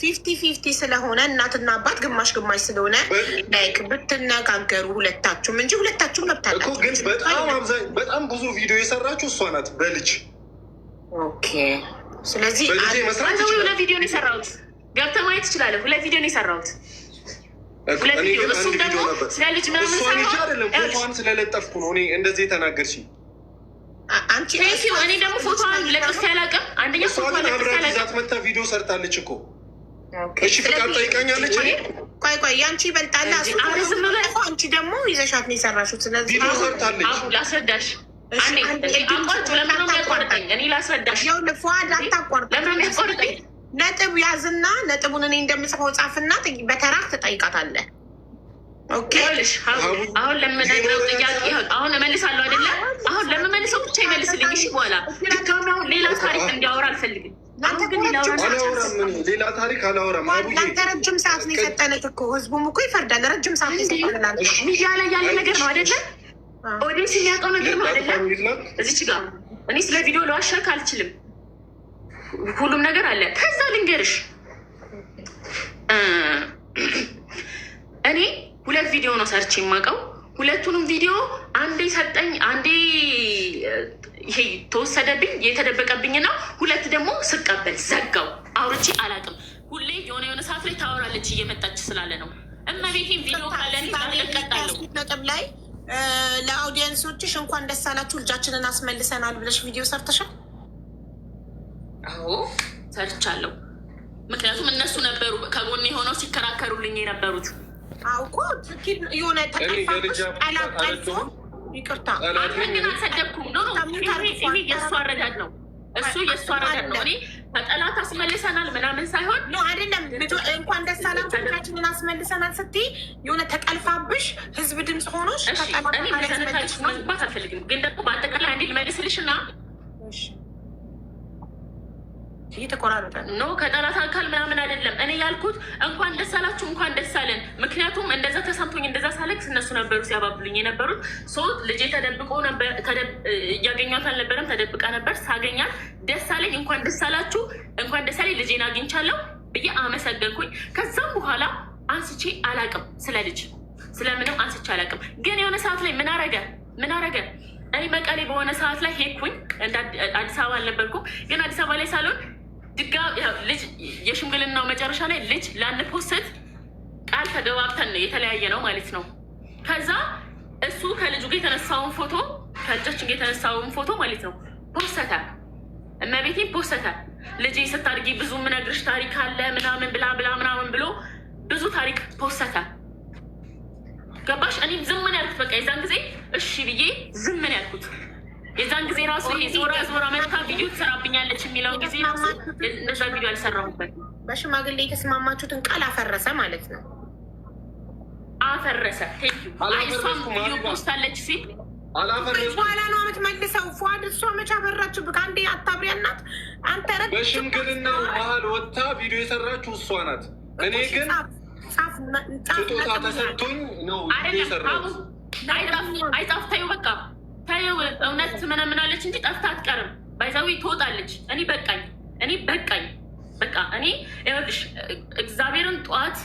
[SPEAKER 1] 50-50 ስለሆነ እናትና አባት ግማሽ ግማሽ ስለሆነ like ብትነጋገሩ ሁለታችሁም እንጂ ሁለታችሁም መብት
[SPEAKER 2] እኮ። ግን በጣም ብዙ ቪዲዮ የሰራችሁ እሷ ናት በልጅ።
[SPEAKER 1] Okay፣ ስለዚህ
[SPEAKER 2] መስራት
[SPEAKER 4] ሁለት ቪዲዮ ነው የሰራሁት። ገብተህ ማየት ትችላለህ። ሁለት ቪዲዮ ነው የሰራሁት። ሁለት ቪዲዮ። እሱም ደግሞ ስለ ልጅ ምናምን
[SPEAKER 2] አይደለም፣ ፎቶዋን ስለለጠፍኩ ነው እኔ እንደዚህ የተናገርሽኝ።
[SPEAKER 1] አንቺ
[SPEAKER 4] እኔ ደግሞ ፎቶዋን ለጥፌ አላውቅም። አንደኛ ፎቶዋን ለጥፌ አላውቅም።
[SPEAKER 2] ይዛት መታ ቪዲዮ ሰርታለች እኮ። እሺ ፍቃድ ጠይቃኛለች።
[SPEAKER 1] ቆይ ቆይ፣ ያንቺ ይበልጣል። አንቺ ደግሞ ይዘሻት ነው የሰራሽው። ስለዚህ
[SPEAKER 2] ቪዲዮ ሰርታለች።
[SPEAKER 4] አቡ ላስረዳሽ። አቋርጡ። ለምን ነው የሚያቋርጠኝ? እኔ ላስረዳሽ።
[SPEAKER 1] ይኸውልህ ፉአድ አታቋርጥ።
[SPEAKER 4] ለምን ነው የሚያቋርጠኝ?
[SPEAKER 1] ነጥብ ያዝና ነጥቡን እኔ እንደምጽፈው ጻፍና በተራ ትጠይቃታለህ። Okay።
[SPEAKER 4] አሁን ለምነግረው ጥያቄ አሁን እመልሳለሁ አይደለ? አሁን ለምመልሰው ብቻ ይመልስልኝ። እሺ በኋላ ድጋሚ አሁን ሌላ ታሪክ እንዲያወራ አልፈልግም።
[SPEAKER 2] አላወራም፣ እኔ ሌላ ታሪክ አላወራም። አቡዬ
[SPEAKER 1] ለአንተ ረጅም ሰዓት ነው የሰጠንህ እኮ ህዝቡም እኮ ይፈርዳል። ረጅም ሰዓት ነው የሰጠንህ ለአንተ።
[SPEAKER 4] ሚዲያ ላይ ያለ ነገር ነው አይደለ? Audience የሚያውቀው ነገር ነው አይደለ? እዚች ጋር እኔ ስለ ቪዲዮ ለዋሸክ አልችልም። ሁሉም ነገር አለ። ከዛ ልንገርሽ፣ እኔ ሁለት ቪዲዮ ነው ሰርቼ የማውቀው። ሁለቱንም ቪዲዮ አንዴ ሰጠኝ፣ አንዴ ይሄ ተወሰደብኝ የተደበቀብኝ ነው። ሁለት ደግሞ ስቀበል ዘጋው። አውርቼ አላውቅም። ሁሌ የሆነ የሆነ ሰዓት ላይ ታወራለች እየመጣች ስላለ ነው። እመቤቴን ቪዲዮ ካለ እቀጣለሁ።
[SPEAKER 1] ነጥብ ላይ ለ audience ኦችሽ እንኳን ደስ አላችሁ ልጃችንን አስመልሰናል ብለሽ ቪዲዮ ሰርተሻል?
[SPEAKER 4] አዎ ሰርቻለሁ። ምክንያቱም እነሱ ነበሩ ከጎኔ ሆነው ሲከራከሩልኝ የነበሩት።
[SPEAKER 1] አዎ እኮ የሆነ ተጠልፋብሽ ጠላት ጠልፎ፣ ይቅርታ።
[SPEAKER 4] አንተን ግን አልሰደብኩም። No, no፣ ይሄ የእሱ አረዳድ ነው። እሱ የእሱ አረዳድ ነው። እኔ ከጠላት አስመልሰናል ምናምን ሳይሆን
[SPEAKER 1] No፣ አይደለም። እንኳን ደስ አላችሁ ልጃችንን አስመልሰናል ስትይ የሆነ ተጠልፋብሽ ህዝብ ድምፅ ሆኖሽ
[SPEAKER 4] እሺ፣ እኔ መሰረታዊ መግባት አልፈልግም፣ ግን ደግሞ በአጠቃላይ አንዴ ልመልስልሽ እና
[SPEAKER 1] እየተቆራረጠ ነው።
[SPEAKER 4] No፣ ከጠላት አካል ምናምን አይደለም። እኔ ያልኩት እንኳን ደስ አላችሁ፣ እንኳን ደስ አለን። ምክንያቱም እንደዛ ተሰምቶኝ እንደዛ ሳለቅስ እነሱ ነበሩ ሲያባብሉኝ የነበሩት። So ልጄ ተደብቆ ነበር፣ እያገኟት አልነበረም፣ ተደብቃ ነበር። ሳገኛት ደስ አለኝ። እንኳን ደስ አላችሁ፣ እንኳን ደስ አለኝ፣ ልጄን አግኝቻለሁ ብዬ አመሰገንኩኝ። ከዛም በኋላ አንስቼ አላቅም፣ ስለ ልጅ ስለምንም አንስቼ አላቅም። ግን የሆነ ሰዓት ላይ ምን አረገ? እኔ መቀሌ በሆነ ሰዓት ላይ ሄድኩኝ። አዲስ አበባ አልነበርኩም፣ ግን አዲስ አበባ ላይ ሳልሆን ድጋ ልጅ የሽምግልናው መጨረሻ ላይ ልጅ ላን post ቃል ተገባብተን ነው የተለያየ ነው ማለት ነው። ከዛ እሱ ከልጁ ጋር የተነሳውን ፎቶ፣ ከልጃችን ጋር የተነሳውን ፎቶ ማለት ነው ፖሰተ። እመቤቴን ፖሰተ። ልጄ ስታድጊ ብዙ ምነግርሽ ታሪክ አለ ምናምን ብላ ብላ ምናምን ብሎ ብዙ ታሪክ ፖሰተ። ገባሽ? እኔም ዝም ነው ያልኩት። በቃ የዛን ጊዜ እሺ ብዬ ዝም ነው ያልኩት። የዛን ጊዜ ራሱ ይሄ ዞራ ዞራ መታ ቪዲዮ ትሰራብኛለች የሚለውን ጊዜ ራሱ እንደዛ ቪዲዮ አልሰራሁበት።
[SPEAKER 1] በሽማግሌ የተስማማችሁትን ቃል አፈረሰ ማለት ነው።
[SPEAKER 4] አፈረሰ። Thank you። እሷም ቪዲዮ ፖስታለች ሲል
[SPEAKER 2] አላፈረስኩም።
[SPEAKER 1] በኋላ ነው የምትመልሰው። ፏድ እሷ መች አበራችብህ? አንዴ አታብሪያ እናት አንተ
[SPEAKER 2] በሽምግልናው መሀል ወጥታ ቪዲዮ የሰራችሁ እሷ ናት። እኔ ግን ስጦታ ተሰጥቶኝ ነው ቪዲዮ
[SPEAKER 4] አይደለም።
[SPEAKER 2] የሰራሁት።
[SPEAKER 4] አይጻፍ፣ ተይው፣ በቃ ተይው። እውነት ትመነምናለች እንጂ ጠፍታ አትቀርም። By the way ትወጣለች። እኔ በቃኝ፣ እኔ በቃኝ፣ በቃ እኔ ይኸውልሽ እግዚአብሔርን ጠዋት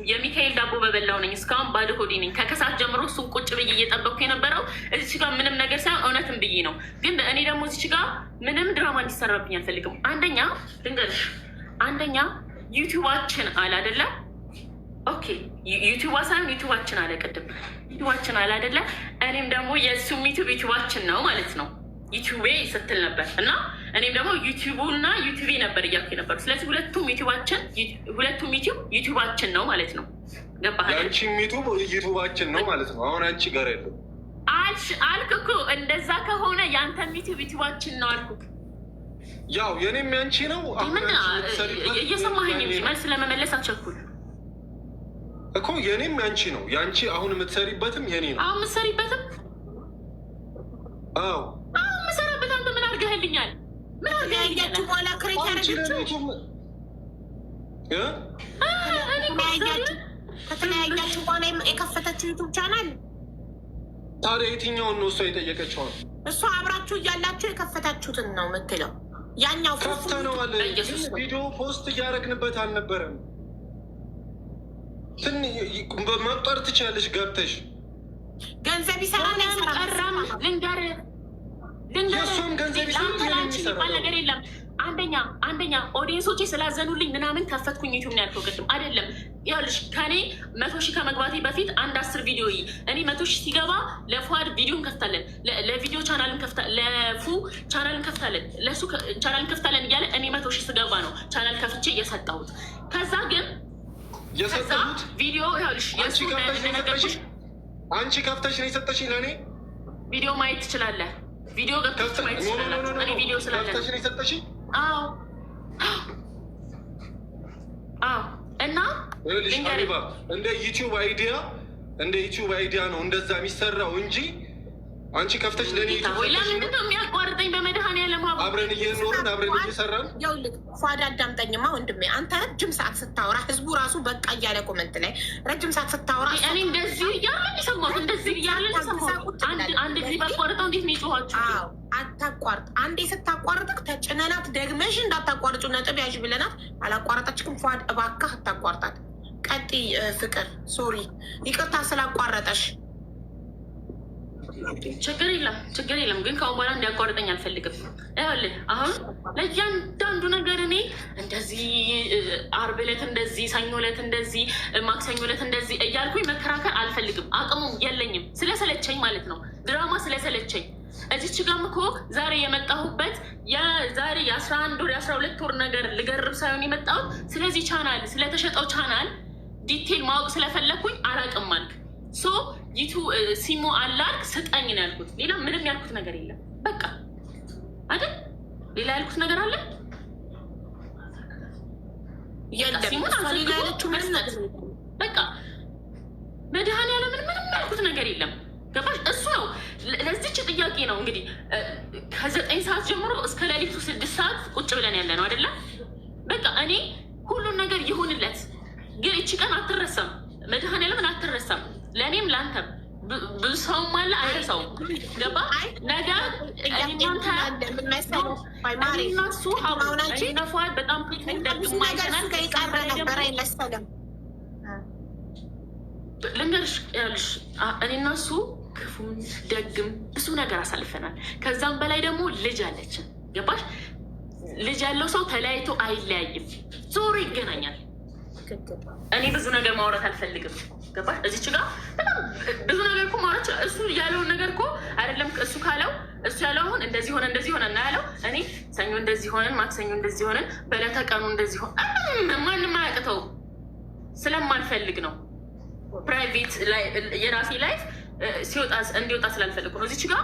[SPEAKER 4] የሚካኤል ዳቦ በበላው ነኝ። እስካሁን ባዶ ሆዴ ነኝ። ከከሰዓት ጀምሮ እሱን ቁጭ ብዬ እየጠበቅኩ የነበረው እዚች ጋር ምንም ነገር ሳይሆን እውነትን ብዬ ነው። ግን እኔ ደግሞ እዚች ጋር ምንም ድራማ እንዲሰራብኝ አልፈልግም። አንደኛ ልንገርሽ፣ አንደኛ ዩቲዩባችን አለ አይደለ? Okay፣ ዩቲዩባ ሳይሆን ዩቲዩባችን አለ፣ ቅድም ዩቲዩባችን አለ አይደለ? እኔም ደግሞ የእሱም ዩቲዩብ ዩቲዩባችን ነው ማለት ነው። ዩቲዩቤ ስትል ነበር እና እኔም ደግሞ ዩቲዩቡ እና ዩቲዩቤ ነበር እያልኩ ነበር። ስለዚህ ሁለቱም ዩቲዩባችን፣ ሁለቱም ዩቲዩብ ዩቲዩባችን ነው ማለት ነው። ገባህ አይደል?
[SPEAKER 2] የአንቺም ዩቱብ ዩቱባችን ነው ማለት ነው። አሁን አንቺ ጋር ያለው
[SPEAKER 4] አልሽ አልክ እኮ። እንደዛ ከሆነ የአንተም ዩቲዩብ ዩቲዩባችን ነው አልኩክ።
[SPEAKER 2] ያው የኔም ያንቺ ነው። አሁን
[SPEAKER 4] ምን
[SPEAKER 2] አንቺ የምትሰሪበት
[SPEAKER 4] እየሰማኸኝ እንጂ መልስ ለመመለስ አትቸኩል።
[SPEAKER 2] እኮ የኔም ያንቺ ነው። ያንቺ አሁን የምትሰሪበትም የኔ ነው።
[SPEAKER 4] አሁን የምትሰሪበትም
[SPEAKER 2] አዎ።
[SPEAKER 4] አሁን የምሰራበት አንተ ምን አድርገህልኛል? ምን አድርገህልኛል?
[SPEAKER 1] ከተለያያችሁ በኋላ create
[SPEAKER 2] አንቺ
[SPEAKER 1] ያደረገችው
[SPEAKER 2] ለኔ ዩቱብ እ?
[SPEAKER 1] ከተለያያችሁ በኋላ የከፈተችው ዩቱብ ቻናል
[SPEAKER 2] ታዲያ የትኛውን ነው እሷ የጠየቀችው?
[SPEAKER 1] እሷ አብራችሁ እያላችሁ የከፈታችሁትን ነው የምትለው። ያኛው ፉፉ
[SPEAKER 2] ከፍተነዋል።
[SPEAKER 4] በኢየሱስ
[SPEAKER 2] ግን ቪዲዮ post እያደረግንበት አልነበረም። መቁጠር ትችያለሽ ገብተሽ።
[SPEAKER 1] ገንዘብ ይሰራል አይሰራም?
[SPEAKER 4] ቀራም ልንገርህ ልንገርህ
[SPEAKER 2] የእሷም ገንዘብ ይሰራል፣
[SPEAKER 4] ለአንተ
[SPEAKER 2] የእኔም
[SPEAKER 4] ለአንቺ የሚባል
[SPEAKER 2] ይሰራል።
[SPEAKER 4] ነገር የለም። አንደኛ audience ኦቼ ስላዘኑልኝ ምናምን ከፈትኩኝ ዩቲዩብ ነው ያልከው ቅድም አይደለም። ይኸውልሽ ከኔ 100,000 ከመግባቴ በፊት አንድ 10 ቪዲዮ እኔ 100,000 ሲገባ ለፉአድ ቪዲዮ እንከፍታለን፣ ለቪዲዮ ቻናል ለፉ ቻናል እንከፍታለን፣ ለሱ ቻናል እንከፍታለን እያለ እኔ 100,000 ስገባ ነው ቻናል ከፍቼ እየሰጠሁት። ከዛ ግን ከዛ
[SPEAKER 2] የሰጠሁት
[SPEAKER 4] ቪዲዮ ይኸውልሽ
[SPEAKER 2] አንቺ
[SPEAKER 4] የእሱ
[SPEAKER 2] ከፍተሽ ነው
[SPEAKER 4] እንደነገርኩሽ
[SPEAKER 2] የሰጠሽኝ። አንቺ ከፍተሽ ነው የሰጠሽኝ ለእኔ።
[SPEAKER 4] ቪዲዮ ማየት ትችላለህ። ቪዲዮ ገብታችሁ ማየት ትችላላችሁ። እኔ ቪዲዮ ስላለ
[SPEAKER 2] ከፍተሽ ነው የሰጠሽኝ።
[SPEAKER 4] አዎ። እና
[SPEAKER 2] ይኸውልሽ
[SPEAKER 4] ልንገርህ
[SPEAKER 2] ሀቢባ፣ እንደ ዩቲዩብ idea ነው እንደዛ የሚሰራው እንጂ አንቺ ከፍተሽ ለኔ
[SPEAKER 4] ወይ ለምንድን ነው የሚያቋርጠኝ? በመድኃኒዓለም
[SPEAKER 2] አብረን እየኖርን አብረን እየሰራን
[SPEAKER 1] ይኸውልህ፣ ፏድ አዳምጠኝማ ወንድሜ። አንተ ረጅም ሰዓት ስታወራ ህዝቡ ራሱ በቃ እያለ comment ላይ ረጅም ሰዓት ስታወራ
[SPEAKER 4] እኔ እንደዚህ እያለ የሰማሁት፣ እንደዚህ እያለ የሰማሁት። አንድ ጊዜ ባቋርጠው እንዴት ነው የጮኋችሁ?
[SPEAKER 1] አታቋርጥ። አንዴ ስታቋርጥክ ተጭነናት ደግመሽ እንዳታቋርጩ ነጥብ ያዥ ብለናት አላቋረጠችክም። ፏድ እባክህ አታቋርጣት። ቀጥይ ፍቅር። Sorry ይቅርታ ስላቋረጠሽ።
[SPEAKER 4] ችግር የለም ችግር የለም። ግን ከአሁን በኋላ እንዲያቋርጠኝ አልፈልግም። ይኸውልህ አሁን ለእያንዳንዱ ነገር እኔ እንደዚህ ዓርብ ዕለት እንደዚህ፣ ሰኞ ዕለት እንደዚህ፣ ማክሰኞ ዕለት እንደዚህ እያልኩኝ መከራከር አልፈልግም። አቅሙም የለኝም፣ ስለሰለቸኝ ማለት ነው። ድራማ ስለሰለቸኝ እዚች ጋም እኮ ዛሬ የመጣሁበት ዛሬ የ11 ወር የ12 ወር ነገር ልገርብ ሳይሆን የመጣሁት ስለዚህ ቻናል ስለተሸጠው channel detail ማወቅ ስለፈለግኩኝ አላቅም አልክ። So ይቱ ሲሙ አላርክ ስጠኝ ነው ያልኩት። ሌላ ምንም ያልኩት ነገር የለም። በቃ አይደል? ሌላ ያልኩት ነገር አለ? ሲሙን አዘግቦ መስጠት በቃ። መድኃኒዓለምን ምንም ያልኩት ነገር የለም። ገባሽ? እሱ ነው ለዚች ጥያቄ ነው እንግዲህ ከ9 ሰዓት ጀምሮ እስከ ሌሊቱ 6 ሰዓት ቁጭ ብለን ያለ ነው አይደለም? በቃ እኔ ሁሉን ነገር ይሁንለት፣ ግን እቺ ቀን አትረሳም። መድኃኒዓለምን አትረሳም። ለእኔም ለአንተም ብዙ ሰውም አለ አይረሳውም። ገባ? ነገ እኔና እሱ እኔና ፉአድ በጣም
[SPEAKER 1] ብዙ ነገር የቀረ ነበር አይመሰልም።
[SPEAKER 4] ልንገርሽ ያልሽ እኔና እሱ ክፉም ደግም ብዙ ነገር አሳልፈናል። ከዛም በላይ ደግሞ ልጅ አለችን። ገባሽ? ልጅ ያለው ሰው ተለያይቶ አይለያይም፣ ዞሮ ይገናኛል። እኔ ብዙ ነገር ማውራት አልፈልግም። ገባሽ? እዚች ጋር በጣም ብዙ ነገር እኮ ማውራት ይችላል። እሱ ያለውን ነገር እኮ አይደለም እሱ ካለው እሱ ያለው አሁን እንደዚህ ሆነ እንደዚህ ሆነ እና ያለው እኔ ሰኞ እንደዚህ ሆነን፣ ማክሰኞ እንደዚህ ሆነን፣ በዕለተ ቀኑ እንደዚህ ሆነ ማንም አያቅተው ስለማልፈልግ ነው። Private የራሴ life ሲወጣ እንዲወጣ ስላልፈልጉ ነው። እዚች ጋር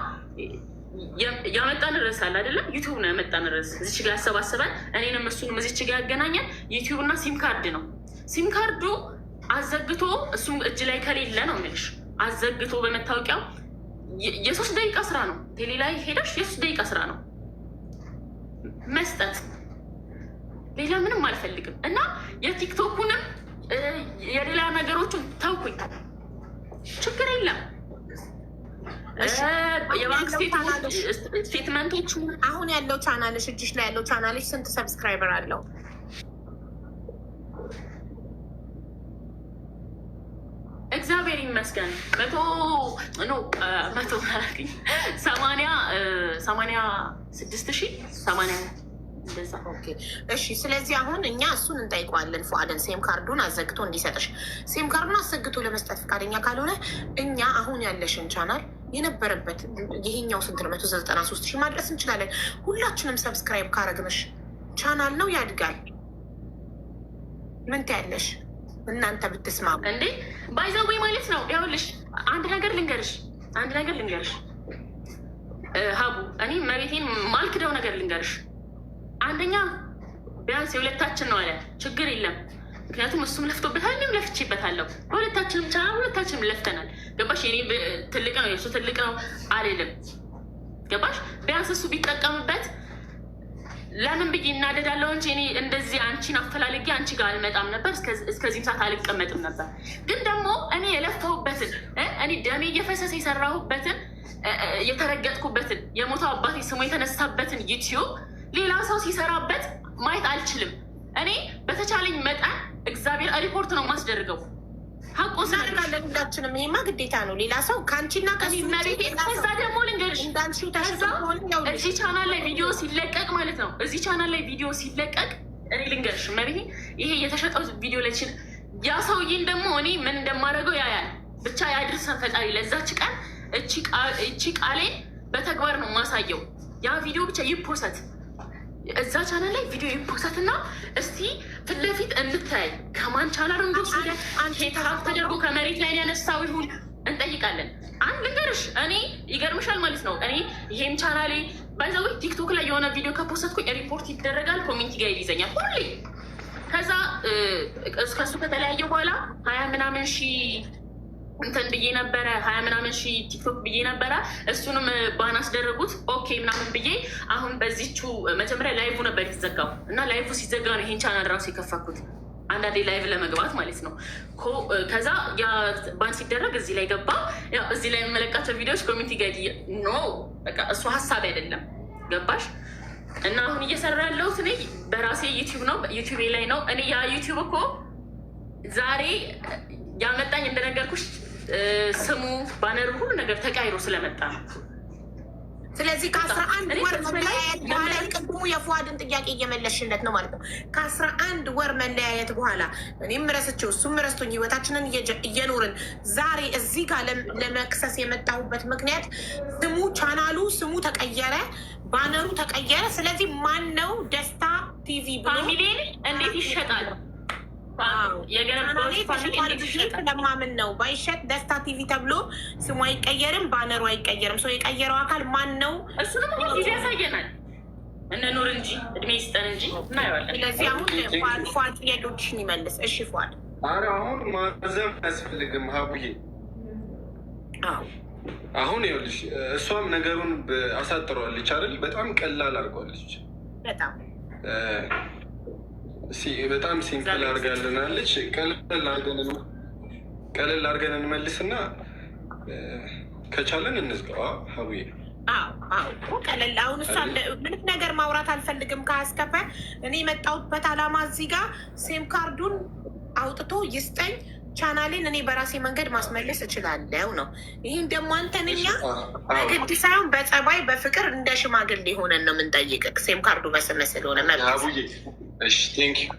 [SPEAKER 4] ያመጣን ርዕስ አለ አይደለም? YouTube ነው ያመጣን ርዕስ። እዚች ጋር ያሰባሰበን እኔንም እሱንም እዚች ጋር ያገናኘን YouTube እና SIM card ነው። SIM card ኡ አዘግቶ እሱም እጅ ላይ ከሌለ ነው የምልሽ። አዘግቶ በመታወቂያው የ3 ደቂቃ ስራ ነው። ቴሌ ላይ ሄደሽ የ3 ደቂቃ ስራ ነው መስጠት። ሌላ ምንም አልፈልግም። እና የቲክቶኩንም የሌላ ነገሮችን ተውኩኝ። ችግር የለም። የባንክ statement ኦቹ
[SPEAKER 1] አሁን ያለው ቻናልሽ እጅሽ ላይ ያለው ቻናልሽ ስንት subscriber አለው?
[SPEAKER 4] እግዚአብሔር ይመስገን 100 no 100 አላልኩኝ፣ 86,080 እንደዛ።
[SPEAKER 1] Okay እሺ። ስለዚህ አሁን እኛ እሱን እንጠይቀዋለን ፉአድን SIM card ኡን አዘግቶ እንዲሰጥሽ። SIM card ኡን አዘግቶ ለመስጠት ፈቃደኛ ካልሆነ እኛ አሁን ያለሽን ቻናል የነበረበት ይሄኛው ስንት ነው? 193,000 ማድረስ እንችላለን። ሁላችንም subscribe ካረግንሽ ቻናል ነው ያድጋል። ምን ትያለሽ? እናንተ ብትስማሙ።
[SPEAKER 4] እንዴ by the way ማለት ነው። ይኸውልሽ አንድ ነገር ልንገርሽ፣ አንድ ነገር ልንገርሽ ሀቡ፣ እኔ መቤቴን ማልክደው ነገር ልንገርሽ። አንደኛ ቢያንስ የሁለታችን ነው አለ፣ ችግር የለም። ምክንያቱም እሱም ለፍቶበታል፣ እኔም ለፍቼበታለሁ። በሁለታችንም ቻናል ሁለታችንም ለፍተናል። ገባሽ? የኔ ትልቅ ነው የእሱ ትልቅ ነው አልልም። ገባሽ? ቢያንስ እሱ ቢጠቀምበት ለምን ብዬ እናደዳለሁ እንጂ እኔ እንደዚህ አንቺን አፈላልጌ አንቺ ጋር አልመጣም ነበር፣ እስከዚህም ሰዓት አልቀመጥም ነበር። ግን ደግሞ እኔ የለፋሁበትን፣ እኔ ደሜ እየፈሰሰ የሰራሁበትን፣ የተረገጥኩበትን፣ የሞተው አባቴ ስሙ የተነሳበትን YouTube ሌላ ሰው ሲሰራበት ማየት አልችልም። እኔ በተቻለኝ መጠን እግዚአብሔር ሪፖርት ነው የማስደርገው። ሀቁ
[SPEAKER 1] እናደርጋለን ሁላችንም። ይሄማ ግዴታ ነው። ሌላ ሰው ከአንቺና ከሱ
[SPEAKER 4] ከዛ ደግሞ ልንገርሽ፣
[SPEAKER 1] እንዳልሽው
[SPEAKER 4] ከዛ እዚህ ቻናል ላይ ቪዲዮ ሲለቀቅ ማለት ነው፣ እዚህ ቻናል ላይ ቪዲዮ ሲለቀቅ እኔ ልንገርሽ መቤቴ፣ ይሄ የተሸጠው ቪዲዮ ላይ ያ ሰውዬን ደግሞ እኔ ምን እንደማደርገው ያያል። ብቻ ያድርሰን ፈጣሪ ለዛች ቀን። እቺ ቃሌን በተግባር ነው የማሳየው። ያ ቪዲዮ ብቻ ይ post፣ እዛ ቻናል ላይ ቪዲዮ ይ post እና እስቲ ፊት ለፊት እንታይ ከማን ቻናል እንደወሰደ hack ተደርጎ ከመሬት ላይ ያነሳው ይሁን እንጠይቃለን። አንድ ልንገርሽ፣ እኔ ይገርምሻል ማለት ነው። እኔ ይሄም ቻናሌ by the way ቲክቶክ ላይ የሆነ ቪዲዮ ከ post ኩኝ ሪፖርት ይደረጋል፣ community guide ይዘኛል ሁሌ። ከዛ ከሱ ከተለያየ በኋላ 20 ምናምን ሺ እንትን ብዬ ነበረ፣ 20 ምናምን ሺህ ቲክቶክ ብዬ ነበረ። እሱንም ban አስደረጉት። Okay ምናምን ብዬ አሁን በዚቹ መጀመሪያ live ነበር የተዘጋው እና live ሲዘጋ ነው ይሄን ቻናል ራሱ የከፈኩት፣ አንዳንዴ live ለመግባት ማለት ነው። ከዛ ያ ban ሲደረግ እዚህ ላይ ገባ። ያው እዚህ ላይ የምለቃቸው ቪዲዮዎች community guide no፣ በቃ እሱ ሀሳብ አይደለም፣ ገባሽ? እና አሁን እየሰራ ያለሁት እኔ በራሴ ዩቲዩብ ነው፣ ዩቲዩብ ላይ ነው። እኔ ያ ዩቲዩብ እኮ ዛሬ ያመጣኝ እንደነገርኩሽ ስሙ፣ banner ኡ፣ ሁሉ ነገር ተቃይሮ ስለመጣ ነው።
[SPEAKER 1] ስለዚህ ከ11
[SPEAKER 4] እኔ
[SPEAKER 1] ወር
[SPEAKER 4] ከዚህ በላይ
[SPEAKER 1] መለያየት በኋላ፣ ቅድሙ የፉአድን ጥያቄ እየመለስሽለት ነው ማለት ነው። ከ11 ወር መለያየት በኋላ እኔም ረስቼው እሱም ረስቶኝ ህይወታችንን እየኖርን ዛሬ እዚህ ጋር ለመክሰስ የመጣሁበት ምክንያት ስሙ፣ ቻናሉ ስሙ ተቀየረ፣ banner ኡ ተቀየረ። ስለዚህ ማን ነው ደስታ ቲቪ ብሎ
[SPEAKER 4] Family ን እንዴት ይሸጣል? የገነባሁት family እንዴት ይሸጣል?
[SPEAKER 1] ስለማምን ነው። ባይሸጥ ደስታ ቲቪ ተብሎ ስሙ አይቀየርም፣ banner ኡ አይቀየርም። ሰው የቀየረው አካል ማን ነው?
[SPEAKER 4] እሱንም እኮ ጊዜ ያሳየናል። እንኑር እንጂ፣ እድሜ ይስጠን እንጂ እናየዋለን።
[SPEAKER 1] ስለዚህ አሁን ፏድ ጥያቄዎችሽን ይመልስ። እሺ ፏድ።
[SPEAKER 2] አረ አሁን ማዘም አያስፈልግም ሀቡዬ።
[SPEAKER 1] አዎ።
[SPEAKER 2] አሁን ይኸውልሽ እሷም ነገሩን አሳጥረዋለች አይደል? በጣም ቀላል አድርጓለች።
[SPEAKER 1] በጣም።
[SPEAKER 2] በጣም simple አድርጋልናለች። ቀለል አድርገን እንመልስና ከቻለን እንዝጋው። ሀቡዬ።
[SPEAKER 1] አዎ እኮ ቀለል፣ አሁን እሷ ምንም ነገር ማውራት አልፈልግም ከአስከፈ። እኔ የመጣሁበት ዓላማ እዚህ ጋር SIM card ኡን አውጥቶ ይስጠኝ፣ ቻናሌን እኔ በራሴ መንገድ ማስመለስ እችላለሁ ነው። ይህን ደግሞ አንተን እኛ በግድ ሳይሆን በጸባይ፣ በፍቅር፣ እንደ ሽማግሌ ሆነን ነው የምንጠይቅህ። SIM card ኡ በስምህ ስለሆነ መብት
[SPEAKER 2] ሀቡዬ፣ እሺ thank you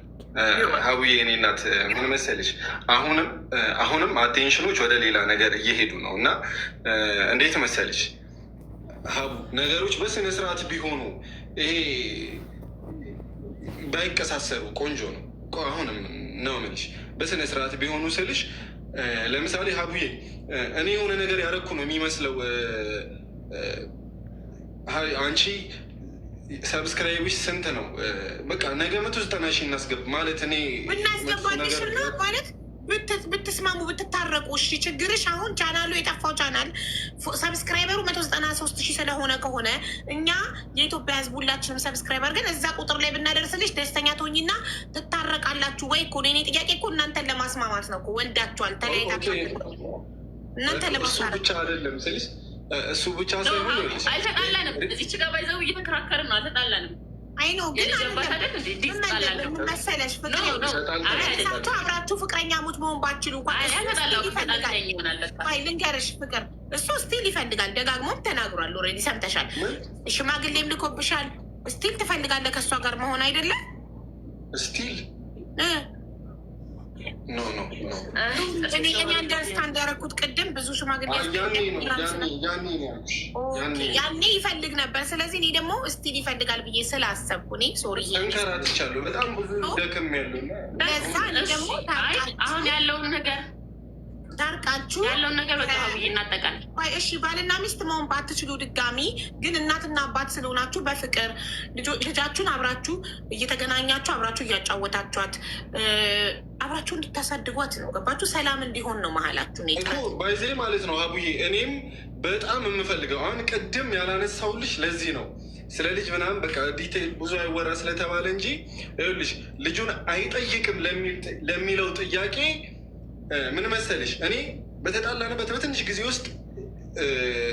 [SPEAKER 2] ሀቡዬ። እኔ እናት ምን መሰለሽ፣ አሁንም አሁንም attention ኦች ወደ ሌላ ነገር እየሄዱ ነው እና እንዴት መሰለሽ ሀቡ፣ ነገሮች በስነ ስርዓት ቢሆኑ፣ ይሄ ባይቀሳሰሩ ቆንጆ ነው። አሁንም ነው የምልሽ፣ በስነ ስርዓት ቢሆኑ ስልሽ ለምሳሌ ሀቡዬ እኔ የሆነ ነገር ያደረኩ ነው የሚመስለው። አንቺ subscribe ሽ ስንት ነው? በቃ ነገ 190,000 እናስገብ ማለት እኔ
[SPEAKER 1] ብናስገባልሽና ማለት ብትስማሙ፣ ብትታረቁ፣ እሺ ችግርሽ አሁን ቻናሉ የጠፋው ቻናል subscriber ኡ 193,000 ስለሆነ ከሆነ እኛ የኢትዮጵያ ሕዝብ ሁላችንም subscriber ግን እዛ ቁጥር ላይ ብናደርስልሽ ደስተኛ ትሆኝና ትታረቃላችሁ ወይ እኮ ነው የእኔ ጥያቄ እኮ፣ እናንተን ለማስማማት ነው እኮ። ወልዳችኋል፣ ተለያይታችኋል፣ እናንተን
[SPEAKER 2] እሱ
[SPEAKER 1] ለማስታረቅ።
[SPEAKER 2] ብቻ አይደለም ስልሽ፣ እሱ ብቻ ሳይሆን ይኸውልሽ፣
[SPEAKER 4] አልተጣላንም። እዚች ጋር ባይዘው እየተከራከርን ነው። አልተጣላንም።
[SPEAKER 1] አይ ነው ግን
[SPEAKER 4] የልጅ አባት አይደል እንዴ? እንዴት ትጣላለህ?
[SPEAKER 1] ምን መሰለሽ ፍቅር፣
[SPEAKER 4] No, no።
[SPEAKER 1] መልሳችሁ አብራችሁ ፍቅረኛሞች መሆን ባችሉ እንኳን
[SPEAKER 4] አይ
[SPEAKER 1] እሱ
[SPEAKER 4] አልተጣላሁም።
[SPEAKER 1] still ይፈልጋል።
[SPEAKER 4] ተጣልተኝ ይሆናል ለካ።
[SPEAKER 1] ቆይ ልንገርሽ ፍቅር፣ እሱ still ይፈልጋል። ደጋግሞም ተናግሯል። Already ሰምተሻል። ሽማግሌም ልኮብሻል። Still ትፈልጋለህ ከእሷ ጋር መሆን አይደለም?
[SPEAKER 2] Still no, no, no።
[SPEAKER 1] እኔ understand ያደረኩት ቅድም ብዙ ሽማግሌ
[SPEAKER 2] ያኔ ነው፣ ያኔ ነው ያልኩሽ። ያኔ ነው።
[SPEAKER 1] ያኔ ይፈልግ ነበር። ስለዚህ እኔ ደግሞ still ይፈልጋል ብዬ ስላሰብኩ እኔ sorry።
[SPEAKER 2] ተንከራትቻለሁ። በጣም ብዙ ደክም ያለው
[SPEAKER 1] ለዛ እኔ ደግሞ
[SPEAKER 4] አይ አሁን ያለውን ነገር
[SPEAKER 1] ታርቃችሁ
[SPEAKER 4] ያለውን ነገር በቃ ብዬ እናጠቃለን።
[SPEAKER 1] ቆይ እሺ፣ ባልና ሚስት መሆን ባትችሉ ድጋሚ ግን እናትና አባት ስለሆናችሁ በፍቅር ልጃችሁን አብራችሁ እየተገናኛችሁ፣ አብራችሁ እያጫወታችኋት፣ አብራችሁ እንድታሳድጓት ነው። ገባችሁ? ሰላም እንዲሆን ነው መሀላችሁ። እኔ
[SPEAKER 2] እኮ by the way ማለት ነው አቡዬ፣ እኔም በጣም የምፈልገው አሁን ቅድም ያላነሳውልሽ ለዚህ ነው፣ ስለ ልጅ ምናምን በቃ detail ብዙ አይወራ ስለተባለ እንጂ ይኸውልሽ ልጁን አይጠይቅም ለሚለው ጥያቄ ምን መሰልሽ፣ እኔ በተጣላንበት በትንሽ ጊዜ ውስጥ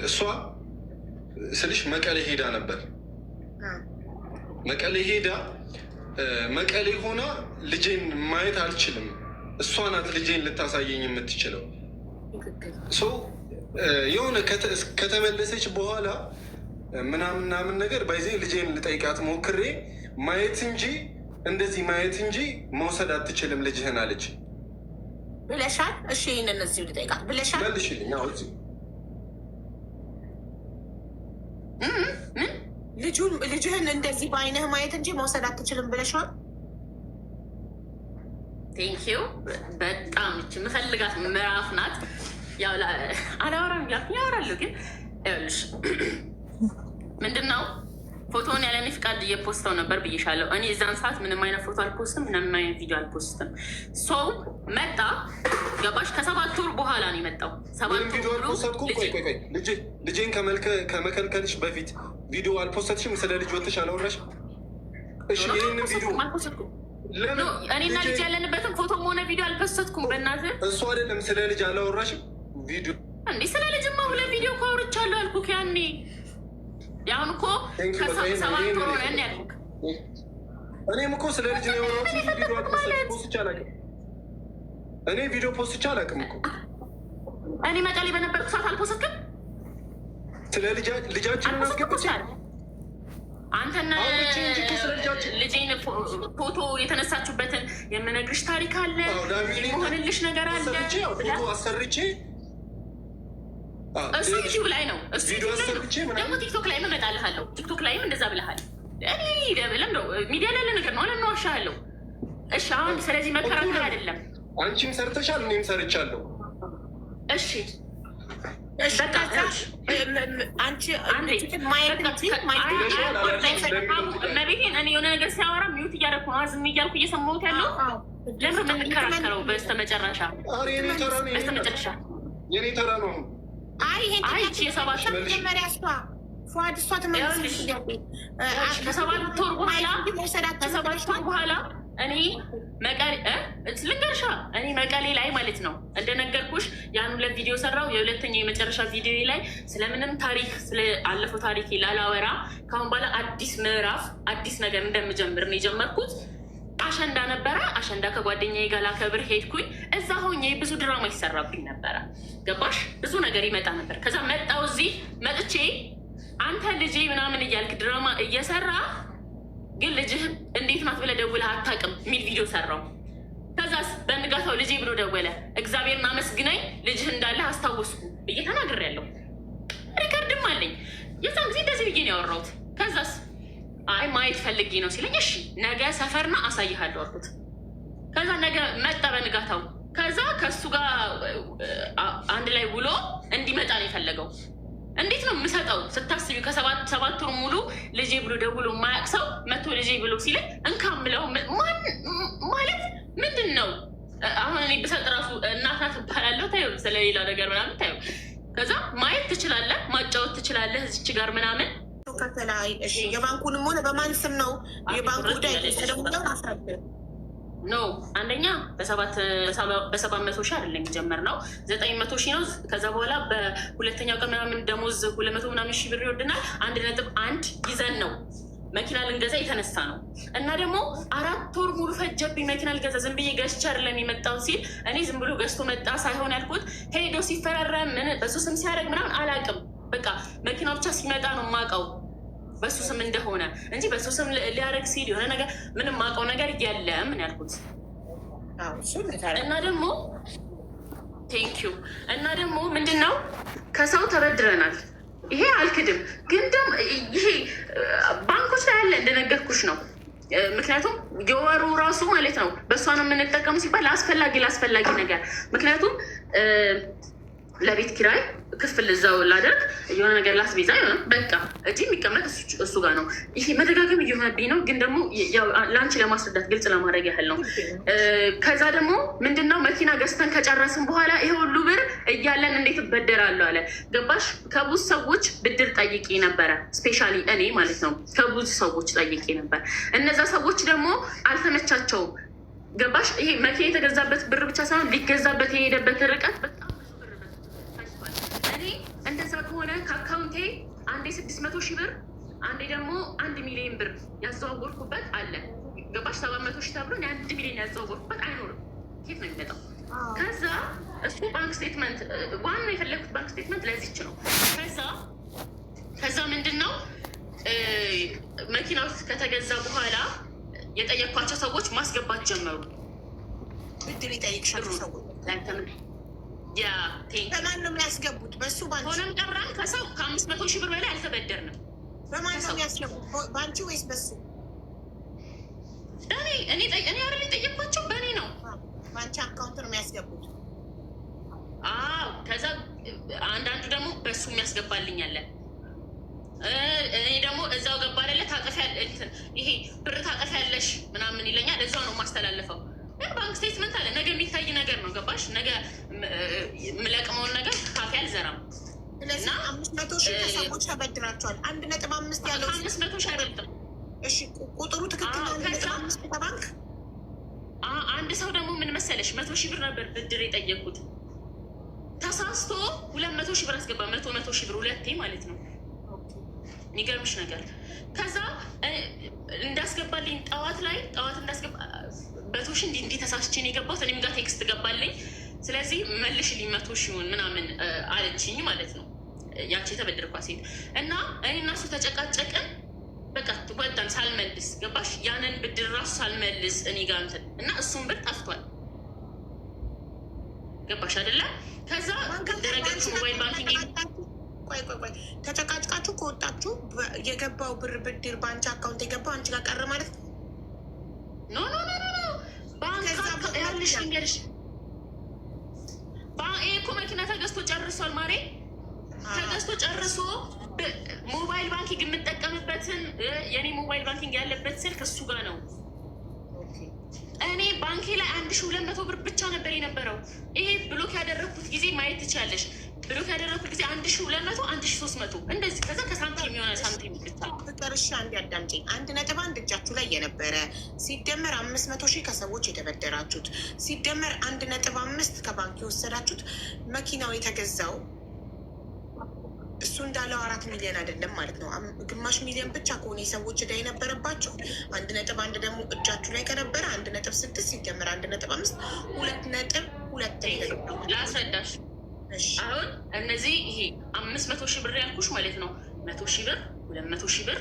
[SPEAKER 2] እሷ ስልሽ መቀሌ ሄዳ ነበር። መቀሌ ሄዳ መቀሌ ሆና ልጄን ማየት አልችልም፣ እሷ ናት ልጄን ልታሳየኝ የምትችለው። So የሆነ ከተመለሰች በኋላ ምናምን ምናምን ነገር by the way ልጄን ልጠይቃት ሞክሬ ማየት እንጂ፣ እንደዚህ ማየት እንጂ መውሰድ አትችልም ልጅህን አለች።
[SPEAKER 1] ብለሻል። እሺ ይህንን እዚሁ ልጠይቃት፣ ብለሻል።
[SPEAKER 2] መልሽልኝ። አዎ፣ እዚሁ።
[SPEAKER 1] ልጁን ልጅህን እንደዚህ በአይንህ ማየት እንጂ መውሰድ አትችልም ብለሻል።
[SPEAKER 4] Thank you፣ በጣም እች የምፈልጋት ምዕራፍ ናት። ያው አላወራም እያልኩኝ ያወራለሁ፣ ግን ይኸውልሽ ምንድን ነው፣ ፎቶውን ያለኔ ፍቃድ እየ post ተው ነበር ብዬሻለሁ። እኔ እዛን ሰዓት ምንም አይነት ፎቶ አል post ም፣ ምንም አይነት ቪዲዮ አል post ም። So መጣ ገባሽ? ከ7 ወር በኋላ ነው የመጣው። 7 ወር
[SPEAKER 2] ቪዲዮ አል post ኩም። ቆይ ቆይ ቆይ፣ ልጄን ከመከልከልሽ በፊት ቪዲዮ አል post ሽም? ስለ ልጅ ወጥተሽ አላወራሽም? እሺ፣ ይህንን ቪዲዮ
[SPEAKER 4] አል post ኩም። እኔና ልጅ ያለንበትን ፎቶም ሆነ ቪዲዮ አል post ኩም። በእናትህ።
[SPEAKER 2] እሱ አይደለም፣ ስለ ልጅ አላወራሽም? ቪዲዮ
[SPEAKER 4] እንዴ፣ ስለ ልጅማ ሁለት ቪዲዮ እኮ አውርቻለሁ አልኩህ ያኔ። ያሁን እኮ ከ7 ወር ሆነ ያኔ ያልኩህ።
[SPEAKER 2] እኔም እኮ ስለ ልጅ ነው ያወራሁት። ቪዲዮ post አላውቅም። እኔ ቪዲዮ post አላውቅም እኮ።
[SPEAKER 4] እኔ መቀሌ በነበርኩ ሰዓት አል post ክም?
[SPEAKER 2] ስለ ልጃችንን አስገብቼ
[SPEAKER 4] አንተና ልጄን ፎቶ የተነሳችሁበትን የምነግርሽ ታሪክ አለ፣ የመሆንልሽ ነገር አለ።
[SPEAKER 2] ፎቶ አሰርቼ
[SPEAKER 4] እሱ ዩቲዩብ ላይ ነው። እሱ ደግሞ ቲክቶክ ላይም እመጣልሃለሁ። ቲክቶክ ላይም እንደዛ ብለሃል። እኔ ለምነው ሚዲያ ላይ ያለ ነገር ነው። ለምን ዋሻለሁ? እሺ አሁን ስለዚህ መከራከር አይደለም።
[SPEAKER 2] አንቺም ሰርተሻል፣ እኔም ሰርቻለሁ።
[SPEAKER 4] እሺ።
[SPEAKER 1] በቃ አንቺ ማየት
[SPEAKER 4] እመቤቴን፣ እኔ የሆነ ነገር ሲያወራ mute እያደረኩ ነው፣ ዝም እያልኩ እየሰማሁት ያለው። ለምን የምንከራከረው? በስተመጨረሻ
[SPEAKER 2] የኔ ተራ ነው።
[SPEAKER 1] አይ፣ ይሄን
[SPEAKER 4] አይ ይቺ የሰባት
[SPEAKER 1] መጀመሪያ እሷ ፏድ እሷ ትመልስ።
[SPEAKER 4] ከ7 ወር በኋላ፣ ከ7 ወር በኋላ እኔ መቀሌ፣ ልንገርሻ፣ እኔ መቀሌ ላይ ማለት ነው እንደነገርኩሽ ያን ሁለት ቪዲዮ ሰራው። የሁለተኛው የመጨረሻ ቪዲዮ ላይ ስለምንም ታሪክ፣ ስለአለፈው ታሪክ ላላወራ፣ ከአሁን በኋላ አዲስ ምዕራፍ፣ አዲስ ነገር እንደምጀምር ነው የጀመርኩት። አሸንዳ ነበረ። አሸንዳ ከጓደኛዬ ጋር ላከብር ሄድኩኝ። እዛ ሆኜ ብዙ ድራማ ይሰራብኝ ነበረ። ገባሽ? ብዙ ነገር ይመጣ ነበር። ከዛ መጣው፣ እዚህ መጥቼ አንተ ልጄ ምናምን እያልክ ድራማ እየሰራ ግን ልጅህ እንዴት ናት ብለህ ደውለህ አታውቅም የሚል ቪዲዮ ሰራው። ከዛስ በንጋታው ልጄ ብሎ ደወለ። እግዚአብሔርን አመስግናኝ ልጅህ እንዳለ አስታወስኩ ብዬ ተናግሬያለሁ። Record ም አለኝ። የዛን ጊዜ እንደዚህ ብዬ ነው ያወራሁት። ከዛስ አይ ማየት ፈልጌ ነው ሲለኝ፣ እሺ ነገ ሰፈርና አሳይሃለሁ አልኩት። ከዛ ነገ መጣ በንጋታው። ከዛ ከእሱ ጋር አንድ ላይ ውሎ እንዲመጣ ነው የፈለገው። እንዴት ነው የምሰጠው? ስታስቢ ከሰባት ወር ሙሉ ልጄ ብሎ ደውሎ የማያውቅ ሰው መቶ ልጄ ብሎ ሲለኝ እንካ ምለው ማለት ምንድን ነው? አሁን እኔ ብሰጥ ራሱ እናት ናት እባላለሁ። ታዩ ስለሌላ ነገር ምናምን ታዩ። ከዛ ማየት ትችላለህ፣ ማጫወት ትችላለህ እዚች ጋር ምናምን።
[SPEAKER 1] ከላይ እሺ፣ የባንኩንም ሆነ በማን ስም ነው የባንኩ ዕዳ የተወሰደው?
[SPEAKER 4] No፣ አንደኛ በ700,000 አይደለም የጀመርነው፣ 900,000 ነው። ከዛ በኋላ በሁለተኛው ቀን ምናምን ደሞዝ 200 ምናምን ሺህ ብር ይወድናል። 1.1 ይዘን ነው መኪና ልንገዛ የተነሳ ነው። እና ደግሞ 4 ወር ሙሉ ፈጀብኝ መኪና ልገዛ። ዝም ብዬ ገዝቼ አይደለም የመጣው ሲል እኔ ዝም ብሎ ገዝቶ መጣ ሳይሆን ያልኩት ሄዶ ሲፈራረም ምን በሱ ስም ሲያደርግ ምናምን አላውቅም። በቃ መኪናው ብቻ ሲመጣ ነው የማውቀው በሱ ስም እንደሆነ እንጂ በሱ ስም ሊያደርግ ሲል የሆነ ነገር ምንም የማውቀው ነገር የለም ነው ያልኩት። እና ደግሞ thank you። እና ደግሞ ምንድን ነው፣ ከሰው ተበድረናል። ይሄ አልክድም፣ ግን ደግሞ ይሄ ባንኮች ላይ ያለ እንደነገርኩሽ ነው። ምክንያቱም የወሩ ራሱ ማለት ነው በእሷ ነው የምንጠቀሙ ሲባል ለአስፈላጊ ለአስፈላጊ ነገር፣ ምክንያቱም ለቤት ኪራይ ክፍል እዛው ላደርግ፣ የሆነ ነገር ላስቤዛ የሆነ በቃ እጅ የሚቀመጥ እሱ ጋር ነው። ይሄ መደጋገም እየሆነብኝ ነው፣ ግን ደግሞ ለአንቺ ለማስረዳት፣ ግልጽ ለማድረግ ያህል ነው። ከዛ ደግሞ ምንድነው፣ መኪና ገዝተን ከጨረስን በኋላ ይሄ ሁሉ ብር እያለን እንዴት እበደራለሁ አለ። ገባሽ? ከብዙ ሰዎች ብድር ጠይቄ ነበረ፣ specially እኔ ማለት ነው። ከብዙ ሰዎች ጠይቄ ነበር። እነዛ ሰዎች ደግሞ አልተመቻቸውም። ገባሽ? ይሄ መኪና የተገዛበት ብር ብቻ ሳይሆን ሊገዛበት የሄደበት ርቀት በጣም ብዙ ብር ፈጅቷል። እኔ እንደዛ ከሆነ ከአካውንቴ አንዴ 600,000 ብር፣ አንዴ ደግሞ 1 ሚሊዮን ብር ያዘዋወርኩበት አለ። ገባሽ? 700,000 ተብሎ እኔ 1 ሚሊዮን ያዘዋወርኩበት አይኖርም። ኬት ነው የሚመጣው? ከዛ እሱ bank statement፣ ዋናው የፈለግኩት bank statement ለዚች ነው። ከዛ ምንድን ነው፣ መኪናው ከተገዛ በኋላ የጠየኳቸው ሰዎች ማስገባት ጀመሩ።
[SPEAKER 1] ብድር ይጠይቅሻል ሰዎች።
[SPEAKER 4] Yeah።
[SPEAKER 1] በማን ነው የሚያስገቡት? በሱ ባንቺ?
[SPEAKER 4] ሆነም ቀራም ከሰው ከ500,000 ብር በላይ አልተበደርንም።
[SPEAKER 1] በማን ነው የሚያስገቡት? በአንቺ ወይስ በሱ?
[SPEAKER 4] እኔ እኔ እኔ አይደል የጠየኳቸው፣ በእኔ ነው።
[SPEAKER 1] በአንቺ account ነው የሚያስገቡት።
[SPEAKER 4] አዎ። ከዛ አንዳንዱ ደግሞ በሱ የሚያስገባልኝ አለ። እኔ ደግሞ እዛው ገባ አይደለ፣ ታጠፊያ እንትን ይሄ ብር ታጠፊያለሽ ምናምን ይለኛል። እዛው ነው የማስተላልፈው። Bank statement አለ። ነገ የሚታይ ነገር ነው። ገባሽ? ነገ የምለቅመውን ነገር ካፌ አልዘራም።
[SPEAKER 1] ስለዚህ 500,000 ከሰዎች ተበድራቸዋል። 1.5 ያለው
[SPEAKER 4] 500,000 አይበልጥም።
[SPEAKER 1] እሺ ቁጥሩ ትክክል ነው። 1.5 ከባንክ
[SPEAKER 4] አንድ ሰው ደግሞ ምን መሰለሽ 100,000 ብር ነበር ብድር የጠየኩት፣ ተሳስቶ 200,000 ብር አስገባ። 100,000 ብር ሁለቴ ማለት ነው። የሚገርምሽ ነገር ከዛ እንዳስገባልኝ ጠዋት ላይ ጠዋት እንዳስገባ 100,000 እንዲህ ተሳስቼ ነው የገባሁት። እኔም ጋር text ገባልኝ። ስለዚህ መልሽልኝ 100,000ውን ምናምን አለችኝ ማለት ነው። ያቺ የተበደርኳት ሴት እና እኔ እና እሱ ተጨቃጨቅን። በቃ ወጣን ሳልመልስ፣ ገባሽ? ያንን ብድር ራሱ ሳልመልስ እኔ ጋር እንትን እና እሱን ብር ጠፍቷል። ገባሽ አይደለ? ከዛ ደረገች mobile banking።
[SPEAKER 1] ቆይ ቆይ ቆይ፣ ተጨቃጭቃችሁ ከወጣችሁ የገባው ብር ብድር በአንቺ account የገባው አንቺ ጋር ቀረ ማለት ነው?
[SPEAKER 4] No, no, no, no፣ ባንክ ያልሽ ልንገርሽ፣ ይሄ እኮ መኪና ተገዝቶ ጨርሷል ማሬ፣ ተገዝቶ ጨርሶ mobile banking የምጠቀምበትን የኔ mobile banking ያለበት ስልክ እሱ ጋር ነው። እኔ ባንኬ ላይ 1,200 ብር ብቻ ነበር የነበረው። ይሄ block ያደረግኩት ጊዜ ማየት ትችያለሽ። Block ያደረግኩት ጊዜ 1,200፣ 1,300 እንደዚህ፣ ከዛ ከሳንቲም የሆነ ሳንቲም ብቻ።
[SPEAKER 1] ፍቅር እሺ፣ አንድ ያዳምጪኝ። 1.1 እጃችሁ ላይ የነበረ ሲደመር 500,000 ከሰዎች የተበደራችሁት ሲደመር 1.5 ከባንክ የወሰዳችሁት፣ መኪናው የተገዛው እሱ እንዳለው 4 ሚሊዮን አይደለም ማለት ነው። ግማሽ ሚሊዮን ብቻ ከሆነ የሰዎች ዕዳ የነበረባቸው፣ 1.1 ደግሞ እጃችሁ ላይ ከነበረ 1.6 ሲደመር 1.5 2.2።
[SPEAKER 4] ላስረዳሽ። አሁን እነዚህ ይሄ 500,000 ብር ያልኩሽ ማለት ነው። 100,000 ብር፣ 200,000 ብር፣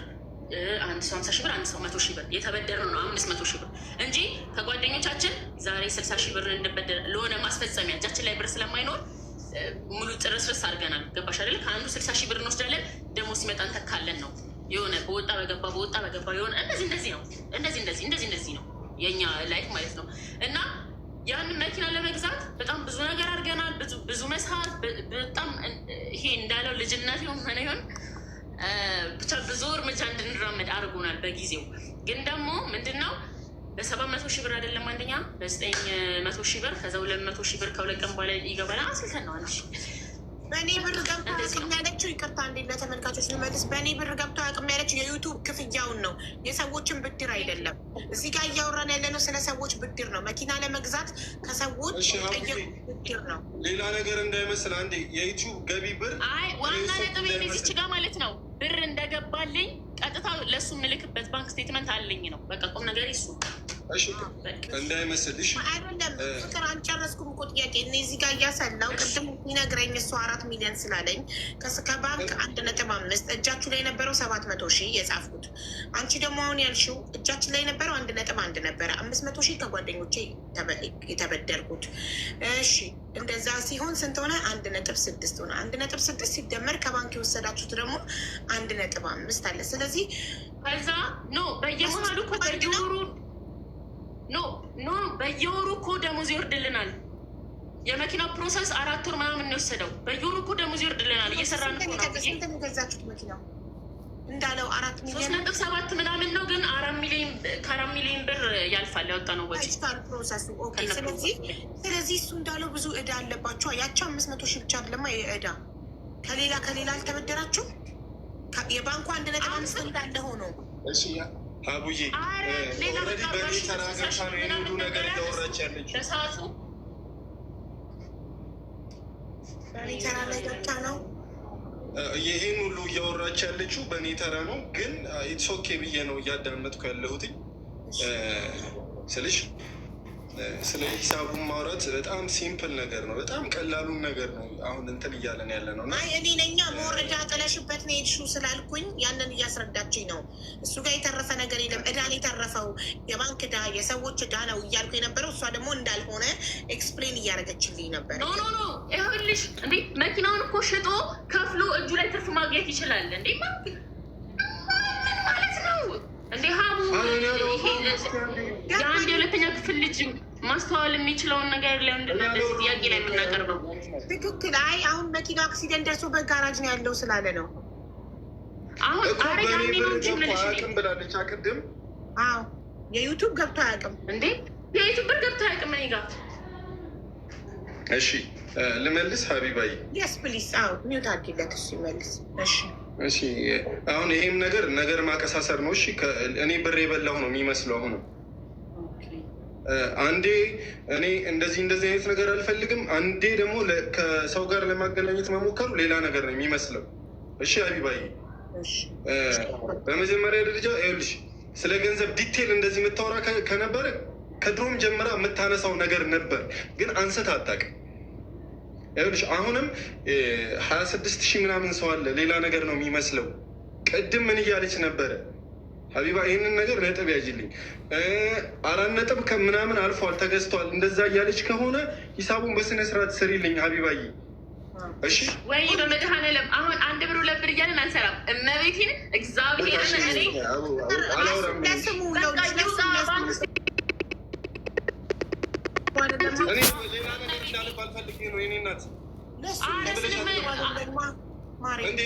[SPEAKER 4] አንድ ሰው 50,000 ብር፣ አንድ ሰው 100,000 ብር የተበደርነው ነው 500,000 ብር እንጂ ከጓደኞቻችን ዛሬ 60,000 ብር እንበደር ለሆነ ማስፈጸሚያ እጃችን ላይ ብር ስለማይኖር ሙሉ ጥርስርስ አድርገናል። ገባሽ አይደለ? ከአንዱ 60,000 ብር እንወስዳለን፣ ደግሞ ሲመጣ እንተካለን ነው። የሆነ በወጣ በገባ በወጣ በገባ የሆነ እንደዚህ እንደዚህ ነው። እንደዚህ እንደዚህ እንደዚህ እንደዚህ ነው የኛ life ማለት ነው። እና ያንን መኪና ለመግዛት በጣም ብዙ ነገር አድርገናል። ብዙ ብዙ መስራት በጣም ይሄ እንዳለው ልጅነት የሆነ ይሆን ብቻ ብዙ እርምጃ እንድንራመድ አድርጎናል በጊዜው። ግን ደግሞ ምንድን ነው በ700,000 ብር አይደለም፣ አንደኛ በ900,000 ብር፣ ከዛ 200,000 ብር ከ2 ቀን በኋላ ይገባል። አስልተን ነው አንቺ
[SPEAKER 1] በእኔ ብር ገብቶ አያውቅም ያለችው፣ ይቅርታ እንዴ ለተመልካቾች ልመልስ። በእኔ ብር ገብቶ አያውቅም ያለችው የ YouTube ክፍያውን ነው፣ የሰዎችን ብድር አይደለም። እዚህ ጋር እያወራን ያለነው ስለ ሰዎች ብድር ነው። መኪና ለመግዛት ከሰዎች የጠየቁት ብድር ነው።
[SPEAKER 2] ሌላ ነገር እንዳይመስል አንዴ የ YouTube ገቢ ብር
[SPEAKER 4] አይ ዋና ነጥብ እዚች ጋር ማለት ነው። ብር እንደገባልኝ ቀጥታ ለእሱ የምልክበት bank statement አለኝ ነው። በቃ ቁም ነገር እሱ
[SPEAKER 2] እንዳይመስልሽ።
[SPEAKER 1] አይደለም ፍቅር፣ አልጨረስኩም እኮ ጥያቄ። እኔ እዚህ ጋር እያሰላው ቅድም ሲነግረኝ እሱ 4 ሚሊዮን ስላለኝ ከባንክ 1.5፣ እጃችሁ ላይ የነበረው 700,000 የጻፍኩት። አንቺ ደግሞ አሁን ያልሽው እጃችን ላይ የነበረው 1.1 ነበረ፣ 500,000 ከጓደኞቼ የተበደርኩት። እሺ እንደዛ ሲሆን ስንት ሆነ? 1.6 ሆነ። 1.6 ሲደመር ከባንክ የወሰዳችሁት ደግሞ 1.5 አለ። ስለዚህ
[SPEAKER 4] ከዛ no በየመሀሉ እኮ በየወሩ፣ no, no፣ በየወሩ እኮ ደሞዝ ይወርድልናል። የመኪና process 4 ወር ምናምን ነው የወሰደው። በየወሩ እኮ ደሞዝ ይወርድልናል። እየሰራን እኮ ነው።
[SPEAKER 1] ስንት ነው የገዛችሁት መኪናው? እንዳለው አራት
[SPEAKER 4] ሶስት
[SPEAKER 1] ሚሊዮን
[SPEAKER 4] ነጥብ ሰባት ምናምን ነው፣ ግን 4 ሚሊዮን፣ ከ4 ሚሊዮን ብር ያልፋል ያወጣነው ወጪ።
[SPEAKER 1] ፈጅቷል process ኡ። Okay። ስለዚህ እሱ እንዳለው ብዙ እዳ አለባቸው። ያቸው 500,000 ብቻ አይደለማ የእዳ፣ ከሌላ ከሌላ አልተበደራችሁም? የባንኩ 1.5 እንዳለ ሆኖ
[SPEAKER 2] እሺ አቡዬ፣
[SPEAKER 4] ኧረ ሌላ
[SPEAKER 2] already
[SPEAKER 4] በቃ
[SPEAKER 2] በእኔ
[SPEAKER 4] ባሽ
[SPEAKER 2] ተራ ገብታ ነው ይሄን ሁሉ ነገር እያወራች ያለችው።
[SPEAKER 4] በሰዓቱ
[SPEAKER 1] በእኔ ተራ ላይ ገብታ ነው።
[SPEAKER 2] ይሄን ሁሉ እያወራች ያለችው በእኔ ተራ ነው፣ ግን it's okay ብዬ ነው እያዳመጥኩ ያለሁትኝ ስልሽ ስለ ሂሳቡን ማውራት በጣም simple ነገር ነው። በጣም ቀላሉን ነገር ነው አሁን እንትን እያለን ያለ ነው እና
[SPEAKER 1] አይ እኔ ነኛ መወረጃ ጥለሽበት ነው የሄድሽው ስላልኩኝ ያንን እያስረዳችኝ ነው። እሱ ጋር የተረፈ ነገር የለም። እዳ ነው የተረፈው፣ የባንክ እዳ፣ የሰዎች እዳ ነው እያልኩ የነበረው፣ እሷ ደግሞ እንዳልሆነ explain እያደረገችልኝ ነበር።
[SPEAKER 4] No, no, no፣ ይኸውልሽ እንዴ መኪናውን እኮ ሽጦ ከፍሎ እጁ ላይ ትርፍ ማግኘት ይችላል። እንዴ ምን ማለት ነው እንዴ ሀቡ? የአንድ የሁለተኛ ክፍል ልጅ ማስተዋል የሚችለውን ነገር ለምንድን ነው እንደዚህ ጥያቄ ላይ የምናቀርበው?
[SPEAKER 1] ትክክል። አይ አሁን መኪናው accident ደርሶበት ጋራጅ ነው ያለው ስላለ ነው።
[SPEAKER 4] አሁን
[SPEAKER 2] እኮ
[SPEAKER 4] አረ
[SPEAKER 2] በእኔ
[SPEAKER 4] ያኔ
[SPEAKER 2] ብር
[SPEAKER 4] ነው እንጂ
[SPEAKER 2] ገብቶ
[SPEAKER 4] የምልሽ እኔ
[SPEAKER 2] አያውቅም ብላለች። አቅድም
[SPEAKER 1] አዎ የ YouTube ገብቶ አያውቅም።
[SPEAKER 4] እንዴ የዩቱብ ብር ገብቶ አያውቅም እኔ ጋር።
[SPEAKER 2] እሺ ልመልስ ሀቢባይ።
[SPEAKER 1] Yes, please። አዎ፣ mute አድርጊለት እሱ ይመልስ። እሺ።
[SPEAKER 2] እሺ፣ አሁን ይሄም ነገር ማቀሳሰር ነው። እሺ፣ እኔ ብር የበላሁ ነው የሚመስለው። አሁንም አንዴ እኔ እንደዚህ እንደዚህ አይነት ነገር አልፈልግም፣ አንዴ ደግሞ ከሰው ጋር ለማገናኘት መሞከሩ ሌላ ነገር ነው የሚመስለው። እሺ ሀቢባዬ፣ በመጀመሪያ ደረጃ ይኸውልሽ ስለ ገንዘብ detail እንደዚህ የምታወራ ከነበረ ከድሮም ጀምራ የምታነሳው ነገር ነበር፣ ግን አንስታ አታውቅም። ይኸውልሽ አሁንም 26,000 ምናምን ሰው አለ፣ ሌላ ነገር ነው የሚመስለው። ቅድም ምን እያለች ነበረ ሀቢባ? ይህንን ነገር ነጥብ ያጅልኝ፣ 4 ነጥብ ከምናምን አልፏል፣ ተገዝቷል። እንደዛ እያለች ከሆነ ሂሳቡን በስነ ስርዓት ስሪልኝ ሀቢባዬ። እሺ።
[SPEAKER 4] ወይ በመድኃኔዓለም፣ አሁን 1 ብር 2 ብር እያለን አንሰራም። እመቤቴን፣ እግዚአብሔርን እኔ
[SPEAKER 2] አላወራም።
[SPEAKER 1] ለስሙ
[SPEAKER 4] በቃ ይውጣ ባንክ።
[SPEAKER 2] እኔ ሌላ ነገር እንዳልባል ፈልጌ ነው የኔ እናት። እንዴ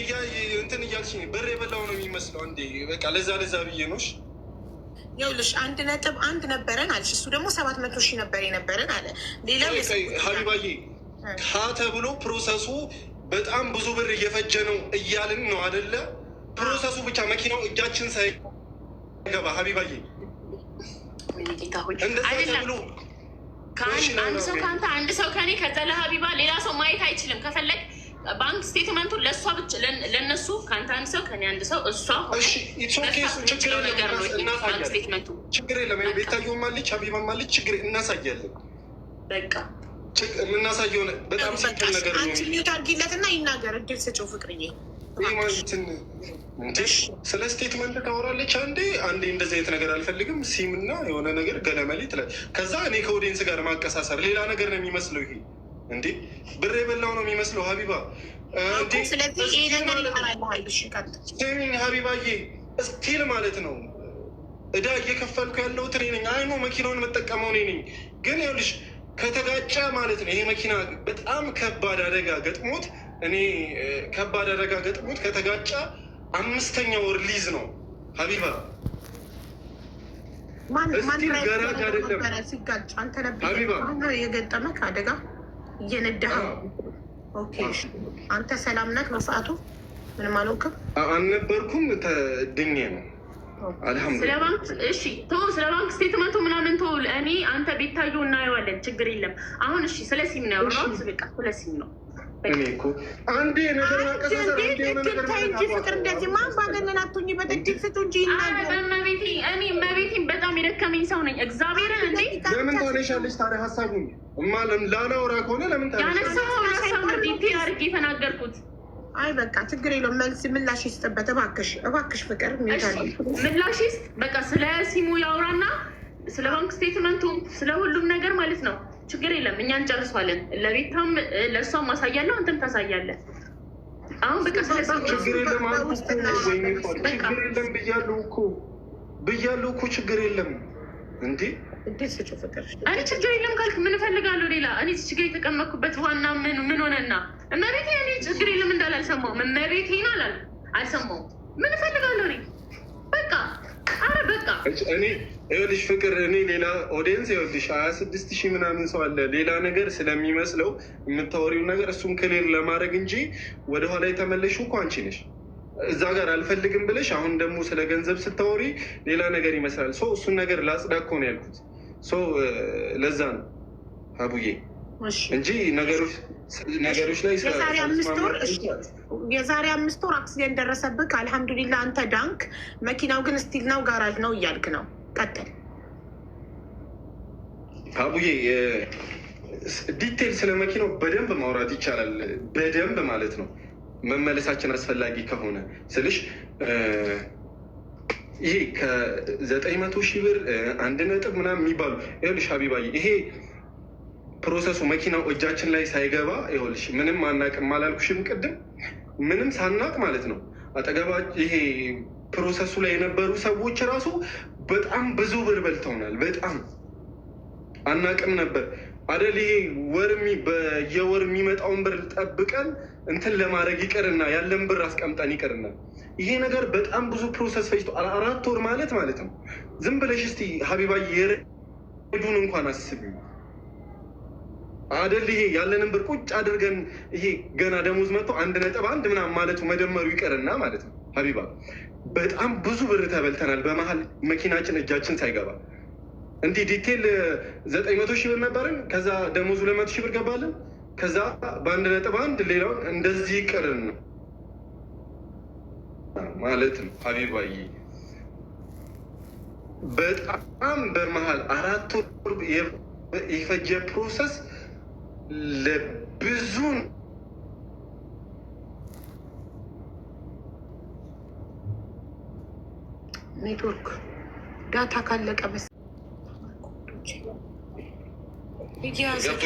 [SPEAKER 2] እንትን እያልሽኝ ብር የበላው ነው የሚመስለው። እንዴ በቃ ለዛ ለዛ ብዬ ነው። እሺ።
[SPEAKER 1] ይኸውልሽ 1.1 ነበረን አለሽ። እሱ ደግሞ 700,000 ነበር የነበረን አለ። ሌላው
[SPEAKER 2] ሀቢባዬ፣ ሀ ተብሎ process ኡ በጣም ብዙ ብር እየፈጀ ነው እያልን ነው አደለ? Process ኡ ብቻ መኪናው እጃችን ሳይገባ ሀቢባዬ
[SPEAKER 4] ወይኔ ጌታ ሆይ።
[SPEAKER 2] እንደዛ
[SPEAKER 4] አይደለም።
[SPEAKER 2] ተብሎ
[SPEAKER 4] አንድ ሰው ከአንተ፣ አንድ ሰው ከኔ፣ ከዛ ለሀቢባ፣ ሌላ ሰው ማየት አይችልም። ከፈለግ bank statement ኡን ለእሷ ብቻ፣ ለእነሱ ከአንተ አንድ ሰው፣ ከኔ አንድ ሰው፣ እሷ
[SPEAKER 2] እሺ፣ it's okay፣ እሱ ችግር የለም።
[SPEAKER 4] ነገር ነው ባንክ
[SPEAKER 2] እናሳያለን።
[SPEAKER 4] Statement ኡ።
[SPEAKER 2] ችግር የለም። ቤታየውም አለች፣ ሀቢባም አለች። ችግር እናሳያለን።
[SPEAKER 4] በቃ።
[SPEAKER 2] የምናሳየው በጣም simple ነገር ነው።
[SPEAKER 1] አንቺ mute አድርጊለት እና ይናገር፣ እድል ስጪው ፍቅርዬ።
[SPEAKER 2] ይህ ማለት እንዴ ስለ statement ታወራለች። አንዴ አንዴ እንደዚህ አይነት ነገር አልፈልግም ሲም እና የሆነ ነገር ገለመሌ ትላለች። ከዛ እኔ ከ audience ጋር ማቀሳሰር ሌላ ነገር ነው የሚመስለው። ይሄ እንዴ ብር የበላው ነው የሚመስለው ሀቢባ እንዴ።
[SPEAKER 1] ስለዚህ ይሄ ነገር ይቀራልሃል። እሺ ቀጥል።
[SPEAKER 2] ስሚኝ ሀቢባዬ፣ still ማለት ነው እዳ እየከፈልኩ ያለሁት እኔ ነኝ። I know መኪናውን የምጠቀመው እኔ ነኝ። ግን ይኸውልሽ ከተጋጨ ማለት ነው ይሄ መኪና በጣም ከባድ አደጋ ገጥሞት፣ እኔ ከባድ አደጋ ገጥሞት ከተጋጨ አምስተኛ ወር ሊዝ ነው ሀቢባ።
[SPEAKER 1] ማን ማን
[SPEAKER 2] Still ጋራጅ አይደለም።
[SPEAKER 1] ነበረ ሲጋጭ? አንተ ነበር
[SPEAKER 2] ሀቢባ።
[SPEAKER 1] የገጠመህ አደጋ እየነዳኸው? Okay፣ እሺ። አንተ ሰላም ነህ በሰዓቱ? ምንም አልሆንክም?
[SPEAKER 2] አልነበርኩም፣ ድኜ ነው
[SPEAKER 4] ስለ
[SPEAKER 2] አልሐምዱሊላህ።
[SPEAKER 4] ባንክ እሺ ተው፣ ስለ bank statement ኡ ምናምን ተው። እኔ፣ አንተ፣ ቤታዮ እናየዋለን፣ ችግር የለም። አሁን እሺ ስለ ሲም ነው ያወራሁት። በቃ ስለ ሲም ነው።
[SPEAKER 2] እኔ እኮ አንዴ ነገር ማቀሳሰር፣ አንዴ የሆነ ነገር
[SPEAKER 1] ተይ እንጂ ፍቅር፣ እንደዚህ ማን ባገነን አትሁኚ። በትድል ስጡ እንጂ ይናገር።
[SPEAKER 4] በእመቤቴ፣ እኔ እመቤቴን በጣም የደከመኝ ሰው ነኝ። እግዚአብሔርን እንዴ።
[SPEAKER 2] ለምን ታነሻለሽ ታዲያ ሀሳቡን? እማ ላላወራ ከሆነ ለምን ታነሻለሽ?
[SPEAKER 4] ያነሳኸውን ሀሳብ ነው detail አድርጌ የተናገርኩት።
[SPEAKER 1] አይ በቃ ችግር የለውም። መልስ ምላሽ ይስጥበት እባክሽ፣ እባክሽ ፍቅር።
[SPEAKER 4] እሺ ምላሽ ይስጥ። በቃ ስለ ሲሙ ያውራና ስለ bank statement ኡ ስለ ሁሉም ነገር ማለት ነው። ችግር የለም፣ እኛ እንጨርሷለን። ለቤታም ለእሷም ማሳያለሁ፣ አንተም ታሳያለህ። አሁን በቃ ስለ ሲሙ
[SPEAKER 2] ችግር የለም አልኩ እኮ። ወይኔ ችግር የለም ብያለሁ እኮ፣ ብያለሁ እኮ፣ ችግር የለም እንዴ።
[SPEAKER 1] እድል ስጪው ፍቅር።
[SPEAKER 4] እኔ ችግር የለም ካልክ ምን እፈልጋለሁ ሌላ? እኔ እዚህ ችግር የተቀመጥኩበት ዋና ምን ምን ሆነና? እመቤቴ፣ እኔ ችግር የለም እንዳል አልሰማሁም። እመቤቴን አላል አልሰማሁም። ምን እፈልጋለሁ እኔ? በቃ አረ በቃ።
[SPEAKER 2] እኔ ይኸውልሽ ፍቅር፣ እኔ ሌላ audience ይኸውልሽ 26,000 ምናምን ሰው አለ። ሌላ ነገር ስለሚመስለው የምታወሪው ነገር እሱን clear ለማድረግ እንጂ ወደኋላ የተመለሽው እኮ አንቺ ነሽ። እዛ ጋር አልፈልግም ብለሽ አሁን ደግሞ ስለ ገንዘብ ስታወሪ ሌላ ነገር ይመስላል። So እሱን ነገር ላጽዳ እኮ ነው ያልኩት። So ለዛ ነው አቡዬ እንጂ ነገሮች ላይ
[SPEAKER 1] የዛሬ 5 ወር accident ደረሰብህ። አልሐምዱሊላ አንተ ዳንክ። መኪናው ግን still ነው ጋራጅ ነው እያልክ ነው። ቀጥል።
[SPEAKER 2] አቡዬ፣ detail ስለ መኪናው በደንብ ማውራት ይቻላል። በደንብ ማለት ነው መመለሳችን አስፈላጊ ከሆነ ስልሽ ይሄ ከ900,000 ብር አንድ ነጥብ ምናምን የሚባሉ፣ ይኸውልሽ ሀቢባዬ፣ ይሄ process ኡ መኪናው እጃችን ላይ ሳይገባ ይኸውልሽ ምንም አናውቅም አላልኩሽም ቅድም? ምንም ሳናቅ ማለት ነው አጠገባ ይሄ process ኡ ላይ የነበሩ ሰዎች ራሱ በጣም ብዙ ብር በልተውናል። በጣም አናቅም ነበር አደል? ይሄ ወር በየወር የሚመጣውን ብር ጠብቀን እንትን ለማድረግ ይቅርና ያለን ብር አስቀምጠን ይቅርና ይሄ ነገር በጣም ብዙ process ፈጅቶ 4 ወር ማለት ነው። ዝም ብለሽ እስቲ ሀቢባ ዱን እንኳን አስቢው አደል? ይሄ ያለንን ብር ቁጭ አድርገን ይሄ ገና ደሞዝ መጥቶ 1.1 ምናምን ማለቱ መደመሩ ይቀርና ማለት ነው። ሀቢባ በጣም ብዙ ብር ተበልተናል። በመሀል መኪናችን እጃችን ሳይገባ እንዲህ detail 900,000 ብር ነበርን። ከዛ ደሞዝ 200,000 ብር ገባልን። ከዛ በ1.1 ሌላውን እንደዚህ ይቅርን ማለት ነው። ሀቢባዬ በጣም በመሀል 4 ወር የፈጀ process ለብዙ
[SPEAKER 1] network data ካለቀ በስ